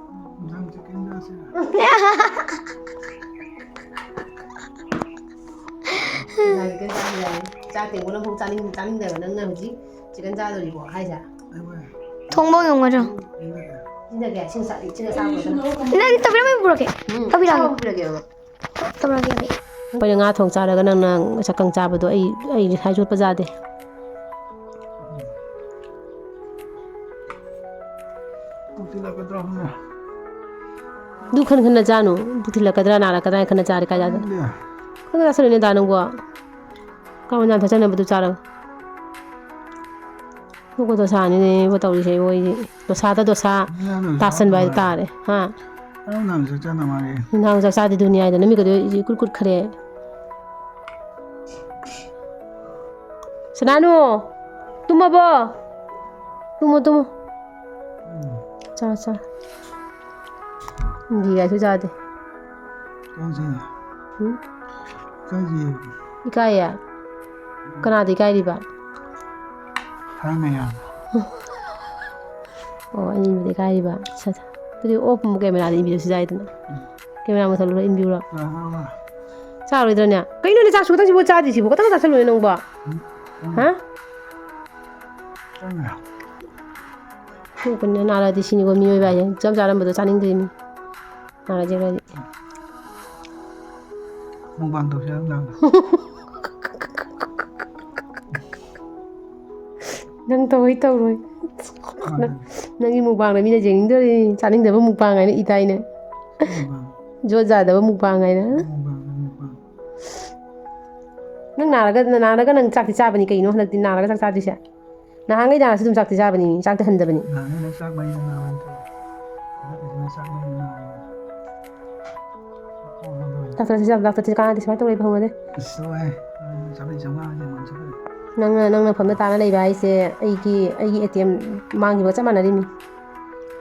ꯅꯪ ꯆꯤꯛꯀꯟ ꯆꯥꯁꯤꯔ? ꯉꯁꯥꯏ ꯆꯤꯛꯀꯟ ꯆꯥꯁꯤꯔ ꯍꯥꯏ꯫ ꯆꯥꯛ ꯊꯦꯡꯕꯅ ꯑꯃꯨꯛ ꯆꯥꯅꯤꯡ-, ꯆꯥꯅꯤꯡꯗꯕ ꯅꯪꯅ ꯍꯧꯖꯤꯛ ꯆꯤꯛꯀꯟ ꯆꯥꯗꯣꯔꯤꯕꯣ ꯍꯥꯏꯁꯦ? ꯊꯣꯡꯕ ꯉꯝꯒꯗ꯭ꯔꯣ? ꯁꯤꯅ ꯀꯌꯥ? ꯁꯤꯅ ꯆꯥ-, ꯁꯤꯅ ꯆꯥꯕ ꯅꯪ ꯇꯧꯕꯤꯔꯝꯃꯣ, ꯑꯩ ꯄꯨꯔꯛꯀꯦ꯫ ꯎꯝ꯫ ꯇꯧꯕꯤꯔꯛꯑꯣ꯫ ꯆꯥꯕ ꯄꯨꯔꯛꯀꯦꯕ꯫ ꯇꯧꯔꯒꯦ ꯑꯩ꯫ ꯑꯩꯈꯣꯏꯅ ꯉꯥ ꯊꯣꯡ ꯆꯥꯔꯒ ꯅꯪꯅ ꯆꯥꯛꯀꯪ ꯆꯥꯕꯗꯣ ꯑꯩ, ꯑꯩ ꯉꯁꯥꯏ ꯆꯣꯠꯄ ꯌꯥꯗꯦ꯫ ꯄꯨꯛ ꯊꯤꯜꯂꯛꯀꯗ꯭ꯔꯥ ꯈꯪꯗꯦ꯫ ꯑꯗꯨ ꯈꯟ ꯈꯟꯅ ꯆꯥꯅꯨ꯫ ꯄꯨꯛ ꯊꯤꯜꯂꯛꯀꯗ꯭ꯔꯥ, ꯅꯥꯔꯛꯀꯗ꯭ꯔꯥ ꯍꯥꯏꯅ ꯈꯟꯅ ꯆꯥꯔꯤ ꯀꯥꯏ ꯆꯥꯗꯣꯏꯅꯣ? ꯈꯪꯗꯦ꯫ ꯈꯪꯗꯦ ꯆꯥꯁꯜꯂꯨꯅꯦ ꯗꯥ ꯅꯪꯕꯣ꯫ ꯀꯥꯡ ꯃꯅꯥ ꯊꯛꯆꯟꯅꯕꯗꯨ ꯆꯥꯔꯒ꯫ ꯀꯣꯛꯀ ꯗꯣꯁꯥꯅꯤꯅꯦ ꯏꯕꯣ ꯇꯧꯔꯤꯁꯦ ꯏꯕꯣ ꯑꯩꯗꯤ꯫ ꯗꯣꯁꯥꯗ ꯗꯣꯁꯥ ꯅꯪ ꯅꯪ ꯇꯥꯁꯟꯕ ꯍꯥꯏꯗꯣ ꯆꯥꯕ ꯇꯥꯔꯦ꯫ ꯍꯥ? ꯅꯪ ꯅꯪ ꯆꯥꯛ ꯆꯥꯅ ꯃꯥꯜꯂꯦ꯫ ꯅꯨꯡꯗꯥꯡ ꯆꯥꯛ ꯆꯥꯗꯦ ꯗꯨꯅꯤꯌꯥꯗ ꯅꯨꯃꯤꯠꯀꯗꯣ ꯏꯀꯨꯠ ꯀꯨꯠꯈ꯭ꯔꯦ꯫ ꯁꯅꯥꯅꯨ! ꯇꯨꯝꯃꯕꯣ? ꯇꯨꯝꯃꯣ, ꯇꯨꯝꯃꯣ꯫ ꯎꯝ꯫ ꯆꯥꯔꯣ, ꯆꯥꯔꯣ꯫ ꯏꯟꯗꯤꯒꯥꯏꯁꯨ ꯆꯥꯗꯦ꯫ ꯀꯥꯏ ꯆꯠꯂꯤ? ꯎꯝ? ꯀꯥꯏ ꯆꯠꯂꯤ? ꯏꯀꯥꯏꯌꯦ? ꯀꯅꯥꯗ ꯏꯀꯥꯏꯔꯤꯕ? ꯊꯥꯏ ꯃꯌꯥꯝ꯫ ꯑꯣ, ꯑꯩ ꯏꯟꯕꯗ ꯏꯀꯥꯏꯔꯤꯕ꯫ ꯁꯠ, ꯁꯠ꯫ ꯑꯗꯨꯗꯤ ꯑꯣꯐ ꯀꯦꯃꯦꯔꯥꯗ ꯏꯟꯕꯤꯔꯁꯨ ꯌꯥꯏꯗꯅ꯫ ꯎꯝ꯫ ꯀꯦꯃꯦꯔꯥ ꯃꯨꯊꯠꯂꯨꯔ ꯏꯟꯕꯤꯌꯨꯔꯣ? ꯑ, ꯑ, ꯑ꯫ ꯆꯥꯔꯣꯏꯗ꯭ꯔꯅꯦ? ꯀꯩꯅꯣꯅꯦ, ꯆꯥꯛꯁꯨ ꯈꯇꯪꯁꯤꯕꯨ ꯆꯥꯗ꯭ꯔꯤꯁꯤꯕꯨ? ꯈꯇꯪ ꯆꯥꯁꯜꯂꯨꯅꯦ ꯅꯪꯕꯣ꯫ ꯎꯝ, ꯎꯝ꯫ ꯍꯥ? ꯆꯪꯉꯦ꯫ ꯅꯣꯛꯀꯅꯨ, ꯅꯥꯔꯗꯤ ꯁꯤꯅꯤꯀꯣ ꯃꯤꯑꯣꯏꯕ ꯍꯥꯏꯁꯦ꯫ ꯏꯆꯝ ꯆꯥꯔꯝꯕꯗꯣ ꯆꯥꯅꯤꯡꯗ꯭ꯔꯤꯅꯤ꯫ ꯅꯥꯔꯗꯤ ꯈꯔꯗꯤ꯫ ꯃꯨꯛꯕꯥꯡ ꯇꯧꯁꯤꯔ ꯅꯨꯡꯗꯥꯡꯗ? ꯅꯪ ꯇꯧꯔꯣꯏ, ꯇꯧꯔꯣꯏ꯫ ꯃꯥꯅꯦ꯫ ꯅꯪ, ꯅꯪꯒꯤ ꯃꯨꯛꯕꯥꯡꯗ ꯃꯤꯅ ꯌꯦꯡꯅꯤꯡꯗꯣꯔꯤ꯫ ꯆꯥꯅꯤꯡꯗꯕ ꯃꯨꯛꯕꯥꯡ ꯍꯥꯏꯅ ꯏꯗꯥꯏꯅꯦ꯫ ꯃꯨꯛꯕꯥꯡ꯫ ꯖꯣꯠ ꯌꯥꯗꯕ ꯃꯨꯛꯕꯥꯡ ꯍꯥꯏꯅ꯫ Mukbang, mukbang. ꯅꯪ ꯅꯥꯔꯒ, ꯅꯥꯔꯒ ꯅꯪ ꯆꯥꯛꯇꯤ ꯆꯥꯕꯅꯤ ꯀꯩꯅꯣ ꯍꯟꯗꯛꯇꯤ ꯅꯥꯔꯒ ꯆꯥꯛ ꯆꯥꯗ꯭ꯔꯤꯁꯦ? ꯅꯍꯥꯟꯈꯩ ꯅꯥꯔꯁꯨ ꯑꯗꯨꯝ ꯆꯥꯛꯇꯤ ꯆꯥꯕꯅꯤ, ꯆꯥꯛꯇꯤ ꯍꯟꯗꯕꯅꯤ꯫ ꯅꯍꯥꯟꯈꯩꯅ ꯆꯥꯛ ꯃꯩꯗ ꯅꯥꯕꯅꯤ ꯇꯧꯔꯤ꯫ ꯍꯟꯗꯛꯀꯤꯁꯤꯅ ꯆꯥꯛ ꯃꯩꯗ ꯅꯥꯔꯦ꯫ ꯗꯥꯛꯇꯔꯁꯦ ꯌꯥꯝ, ꯗꯥꯛꯇꯔꯁꯦ ꯀꯥꯟꯅꯗꯦ, ꯁꯨꯃꯥꯏꯅ ꯇꯧꯔ ꯂꯩꯕ ꯍꯧꯅꯗꯦ꯫ ꯑꯁ, ꯂꯣꯏꯔꯦ꯫ ꯆꯥꯝꯃꯔꯤ ꯆꯥꯝꯃꯉꯥ ꯍꯥꯏꯁꯦ ꯃꯃꯜ ꯆꯠꯈ꯭ꯔꯦ꯫ ꯅꯪꯅ, ꯅꯪꯅ ꯐꯝꯗ ꯇꯥꯅ ꯂꯩꯕ ꯍꯥꯏꯁꯦ ꯑꯩꯒꯤ, ꯑꯩꯒꯤ ꯑꯦ ꯇꯤ ꯑꯦꯝ ꯃꯥꯡꯈꯤꯕꯒ ꯆꯞ ꯃꯥꯟꯅꯔꯤꯃꯤ꯫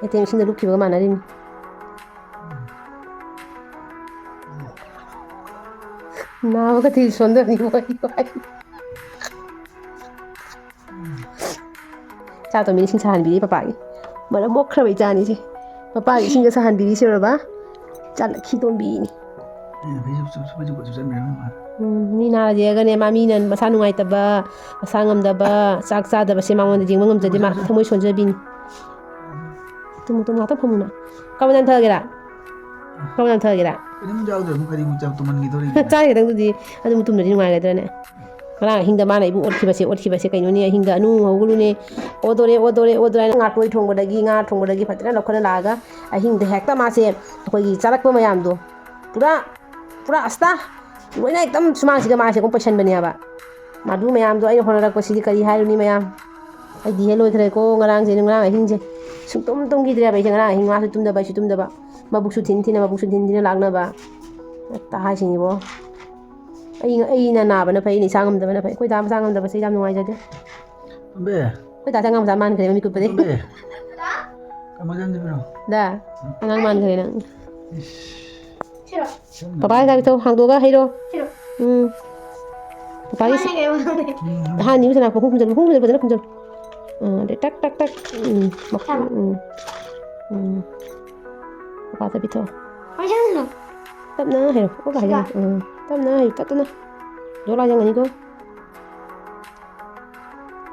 ꯑꯦ ꯇꯤ ꯑꯦꯝ ꯏꯁꯤꯡꯗ ꯂꯨꯞꯈꯤꯕꯒ ꯃꯥꯟꯅꯔꯤꯃꯤ꯫ ꯅꯥꯕꯒ ꯊꯤꯜ ꯁꯣꯟꯗꯅꯤ, ꯋꯥꯏ, ꯋꯥꯏ꯫ ꯆꯥꯛꯇꯣ ꯃꯤꯅ ꯏꯁꯤꯡ ꯁꯥꯍꯟꯕꯤꯔꯤ ꯄꯄꯥꯒꯤ꯫ ꯃꯔꯝ ꯃꯣꯛꯈ꯭ꯔꯕ ꯏꯆꯥꯅꯤꯁꯦ꯫ ꯄꯄꯥꯒꯤ ꯏꯁꯤꯡꯒ ꯁꯥꯍꯟꯕꯤꯔꯤ ꯁꯤꯔꯕ? ꯆꯥꯂꯛꯈꯤ ꯇꯣꯝꯕꯤꯅꯤ꯫ ꯑꯩꯅ ꯐꯩꯖꯨꯞ ꯆꯨꯞ-, ꯐꯩꯖꯨꯞꯀ ꯆꯨꯞꯁꯟꯕꯤꯔꯝꯃꯤ ꯃꯥ꯫ ꯎꯝ, ꯃꯤ ꯅꯥꯔꯗꯤꯒꯅꯦ, ꯃꯥ ꯃꯤꯅ ꯃꯁꯥ ꯅꯨꯡꯉꯥꯏꯇꯕ, ꯃꯁꯥ ꯉꯝꯗꯕ, ꯆꯥꯛ ꯆꯥꯗꯕꯁꯦ ꯃꯉꯣꯟꯗ ꯌꯦꯡꯕ ꯉꯝꯖꯗꯦ, ꯃꯥ ꯊꯃꯣꯏ ꯁꯣꯟꯖꯕꯤꯅꯤ꯫ ꯇꯨꯝꯃꯨ, ꯇꯨꯝꯃꯨ, ꯉꯥꯛꯇꯪ ꯐꯝꯃꯨꯅ꯫ ꯀꯕ ꯅꯥꯟꯊꯒꯦꯔꯥ? ꯀꯕ ꯅꯥꯟꯊꯒꯦꯔꯥ? ꯀꯔꯤꯝ ꯌꯥꯎꯗ꯭ꯔꯦ, ꯑꯃꯨꯛ ꯀꯔꯤ ꯑꯃꯨꯛ ꯆꯥ-, ꯇꯨꯝꯍꯟꯈꯤꯗꯧꯔꯤꯒꯦ? ꯆꯥꯔꯤ ꯈꯛꯇꯪꯗꯨꯗꯤ ꯑꯗꯨꯝ ꯇꯨꯝꯗ꯭ꯔꯗꯤ ꯅꯨꯡꯉꯥꯏꯒꯗ꯭ꯔꯅꯦ? ꯉꯔꯥꯡ ꯑꯍꯤꯡꯗ ꯃꯥꯅ ꯑꯩꯕꯨ ꯑꯣꯠꯈꯤꯕꯁꯦ, ꯑꯣꯠꯈꯤꯕꯁꯦ ꯀꯩꯅꯣꯅꯦ, ꯑꯍꯤꯡꯗ "ꯑꯅꯨ ꯍꯧꯒꯠꯂꯨꯅꯦ, ꯑꯣꯗꯣꯔꯦ, ꯑꯣꯗꯣꯔꯦ, ꯑꯣꯗꯣꯔꯦ" ꯍꯥꯏꯅ ꯉꯥꯇꯣꯏ ꯊꯣꯡꯕꯗꯒꯤ, ꯉꯥ ꯊꯣꯡꯕꯗꯒꯤ ꯐꯖꯅ ꯂꯧꯈꯠꯂ ꯂꯥꯛꯑꯒ ꯑꯍꯤꯡꯗ ꯍꯦꯛꯇ ꯃꯥꯁꯦ ꯑꯩꯈꯣꯏꯒꯤ ꯆꯥꯔꯛꯄ ꯃꯌꯥꯝꯗꯣ ꯄꯨꯔꯥ, ꯄꯨꯔꯥ ꯑꯁꯇꯥ ꯂꯣꯏꯅ ꯑꯦꯛꯗꯝ ꯁꯨꯃꯥꯡꯁꯤꯗ ꯃꯥꯁꯦ ꯑꯗꯨꯝ ꯄꯩꯁꯟꯕꯅꯦꯕ꯫ ꯃꯗꯨ ꯃꯌꯥꯝꯗꯣ ꯑꯩꯅ ꯍꯣꯠꯅꯔꯛꯄꯁꯤꯗꯤ ꯀꯔꯤ ꯍꯥꯏꯔꯨꯅꯤ ꯃꯌꯥꯝ? ꯑꯩꯗꯤ ꯍꯦ ꯂꯣꯏꯈ꯭ꯔꯦꯀꯣ ꯉꯔꯥꯡꯁꯦ, ꯉꯔꯥꯡ ꯑꯍꯤꯡꯁꯦ꯫ ꯁꯨꯡꯇꯨꯝ ꯇꯨꯝꯈꯤꯗ꯭ꯔꯦꯕ ꯑꯩꯁꯦ ꯉꯔꯥꯡ ꯑꯍꯤꯡ, ꯃꯥꯁꯨ ꯇꯨꯝꯗꯕ, ꯑꯩꯁꯨ ꯇꯨꯝꯗꯕ꯫ ꯃꯕꯨꯛꯁꯨ ꯊꯤꯟ ꯊꯤꯟꯅ, ꯃꯕꯨꯛꯁꯨ ꯊꯤꯟ ꯊꯤꯟꯅ ꯂꯥꯛꯅꯕ꯫ ꯍꯦꯛꯇ ꯍꯥꯏꯁꯤꯅꯤꯕꯣ꯫ ꯑꯩ, ꯑꯩꯅ ꯅꯥꯕꯅ ꯐꯩ, ꯑꯩꯅ ꯏꯁꯥ ꯉꯝꯗꯕꯅ ꯐꯩ꯫ ꯑꯩꯈꯣꯏ ꯗꯥ ꯃꯁꯥ ꯉꯝꯗꯕꯁꯦ ꯌꯥꯝ ꯅꯨꯡꯉꯥꯏꯖꯗꯦ꯫ ꯇꯣꯝꯕꯤ꯫ ꯑꯩꯈꯣꯏ ꯗꯥꯁꯦ ꯑꯉꯥꯡ ꯃꯆꯥ ꯃꯥꯟꯈ꯭ꯔꯦ ꯃꯃꯤꯠ ꯀꯨꯞꯄꯗꯩ꯫ ꯇꯣꯝꯕꯤ꯫ ꯀꯃꯥꯏꯅ ꯆꯪꯗꯣꯏꯅꯣ? ꯗꯥ, ꯑꯉꯥꯡ ꯃꯥꯟꯈ꯭ꯔꯦ ꯅꯪ꯫ ꯏꯁ꯫ ꯁꯤꯔꯣ? ꯄꯄꯥꯒꯤ ꯒꯥꯔꯤ ꯊꯧ, ꯍꯥꯡꯗꯣꯛꯑꯒ ꯍꯩꯔꯣ꯫ ꯁꯤꯔꯣ? ꯎꯝ꯫ ꯄꯄꯥꯒꯤ ꯁꯤ-, ꯀꯃꯥꯏꯅ ꯍꯩꯔꯣ? ꯎꯝ꯫ ꯑꯍꯥꯟꯕ ꯃꯁꯥ ꯂꯥꯛꯄ ꯈꯣꯡ ꯈꯨꯝꯖꯤꯜꯂꯨ, ꯈꯣꯡ ꯈꯨꯝꯖꯤꯜꯂꯨ, ꯐꯖꯅ ꯈꯨꯝꯖꯤꯜꯂꯨ꯫ ꯑꯥ, ꯑꯗꯩ ꯇꯛ, ꯇꯛ, ꯇꯛ꯫ ꯎꯝ, ꯃꯈꯣꯡ, ꯌꯥꯔꯕ? ꯎꯝ꯫ ꯎꯝ꯫ ꯄꯄꯥꯗ ꯄꯤꯊꯣꯛꯑꯣ꯫ ꯀꯃꯥꯏꯅ ꯆꯪꯗꯣꯏꯅꯣ? ꯇꯞꯅ ꯍꯩꯔꯣ꯫ ꯑꯣ, ꯀꯥꯏꯗ? ꯁꯤꯗ? ꯎꯝ꯫ ꯇꯞꯅ ꯍꯩꯌꯨ, ꯇꯞꯅ꯫ ꯖꯣ ꯂꯥꯎ ꯌꯥꯡꯒꯅꯤꯀꯣ꯫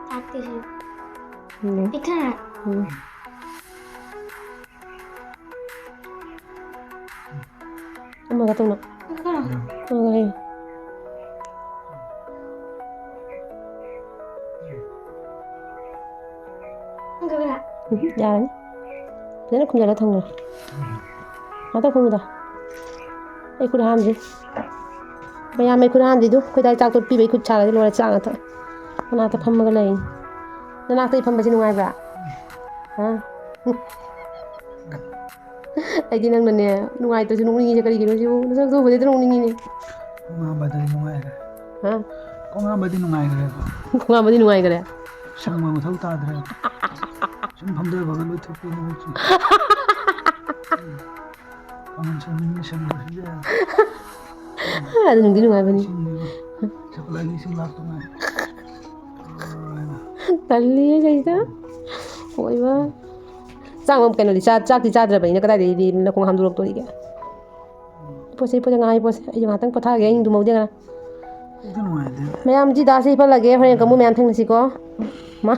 ꯇꯥꯛꯇꯦ ꯁꯤ꯫ ꯎꯝ꯫ ꯄꯤꯊꯔ꯫ ꯎꯝ꯫ ꯑꯃꯒ ꯇꯧꯅ꯫ ꯑꯃꯒ ꯇꯧꯅ꯫ ꯑꯃꯒ ꯍꯩꯌꯨ꯫ ꯎꯝ, ꯌꯥꯔꯅꯤ꯫ ꯐꯖꯅ ꯈꯨꯝꯖꯤꯜꯂ ꯊꯝꯈ꯭ꯔꯣ꯫ ꯉꯥꯛꯇꯪ ꯈꯨꯝꯃꯨꯗ꯫ ꯑꯩ ꯈꯨꯠ ꯍꯥꯝꯗ꯭ꯔꯤ꯫ ꯃꯌꯥꯝ ꯑꯩ ꯈꯨꯠ ꯍꯥꯝꯗ꯭ꯔꯤꯗꯨ꯫ ꯑꯩꯈꯣꯏ ꯗꯥꯏ ꯆꯥꯛ ꯇꯣꯠꯄꯤꯕꯩ ꯈꯨꯠ ꯁꯥꯒꯗꯤ ꯂꯣꯏꯔꯦ, ꯆꯥꯛ ꯉꯥꯛꯇ꯫ ꯃꯅꯥꯛꯇ ꯐꯝꯃꯒ ꯂꯩ꯫ ꯅꯅꯥꯛꯇ ꯑꯩ ꯐꯝꯕꯁꯤ ꯅꯨꯡꯉꯥꯏꯕ꯭ꯔꯥ? ꯍꯥ? ꯑꯩꯗꯤ ꯅꯪꯅꯅꯦ, ꯅꯨꯡꯉꯥꯏꯇ꯭ꯔꯁꯨ ꯅꯣꯛꯅꯤꯡꯉꯤꯁꯦ ꯀꯔꯤꯒꯤꯅꯣ ꯁꯤꯕꯨ? ꯅꯁꯛꯇꯣ ꯎꯕꯗ ꯍꯦꯛꯇ ꯅꯣꯛꯅꯤꯡꯉꯤꯅꯦ꯫ ꯈꯣꯡ ꯍꯥꯝꯕꯗꯤ ꯅꯨꯡꯉꯥꯏꯈ꯭ꯔꯦ꯫ ꯍꯥ? ꯈꯣꯡ ꯍꯥꯝꯕꯗꯤ ꯅꯨꯡꯉꯥꯏꯈ꯭ꯔꯦꯕ꯫ ꯈꯣꯡ ꯍꯥꯝꯕꯗꯤ ꯅꯨꯡꯉꯥꯏꯈ꯭ꯔꯦ꯫ ꯁꯪꯕ ꯃꯊꯧ ꯇꯥꯗ꯭ꯔꯦ꯫ ꯁꯨꯝ ꯐꯝꯊꯕꯒ ꯂꯣꯏ ꯊꯣꯛꯄꯤꯅꯦ ꯍꯧꯖꯤꯛ꯫ ꯀꯃꯟ ꯁꯦꯟꯁ ꯃꯤ ꯁꯪꯕꯁꯤꯗ꯫ ꯑꯗꯨ ꯅꯨꯡꯗꯤ ꯅꯨꯡꯉꯥꯏꯕꯅꯤ꯫ ꯇꯜꯂꯤ ꯁꯤꯗ꯫ ꯍꯣꯏꯕ꯫ ꯆꯥꯛ ꯑꯃ ꯀꯩꯅꯣꯗꯤ ꯆꯥ-, ꯆꯥꯛꯇꯤ ꯆꯥꯗ꯭ꯔꯕꯅꯤꯅ ꯀꯗꯥꯏꯗꯒꯤꯗꯤ ꯅꯈꯣꯡ ꯍꯥꯝꯗꯣꯔꯛꯇꯣꯔꯤꯒꯦ? ꯄꯣꯠꯁꯦ, ꯄꯣꯠꯁꯦ, ꯉꯥꯏ ꯄꯣꯠꯁꯦ꯫ ꯑꯩꯁꯨ ꯉꯥꯏꯍꯥꯛꯇꯪ ꯄꯣꯊꯥꯒꯦ, ꯑꯩ ꯇꯨꯝꯍꯧꯗꯦ ꯉꯔꯥꯡ꯫ ꯃꯌꯥꯝ ꯖꯤꯗꯥꯁꯦ ꯍꯤꯞꯍꯜꯂꯒꯦ, ꯍꯣꯔꯦꯟ ꯀꯥꯡꯕꯨ ꯃꯌꯥꯝ ꯊꯦꯡꯅꯁꯤꯀꯣ꯫ ꯃꯥ꯫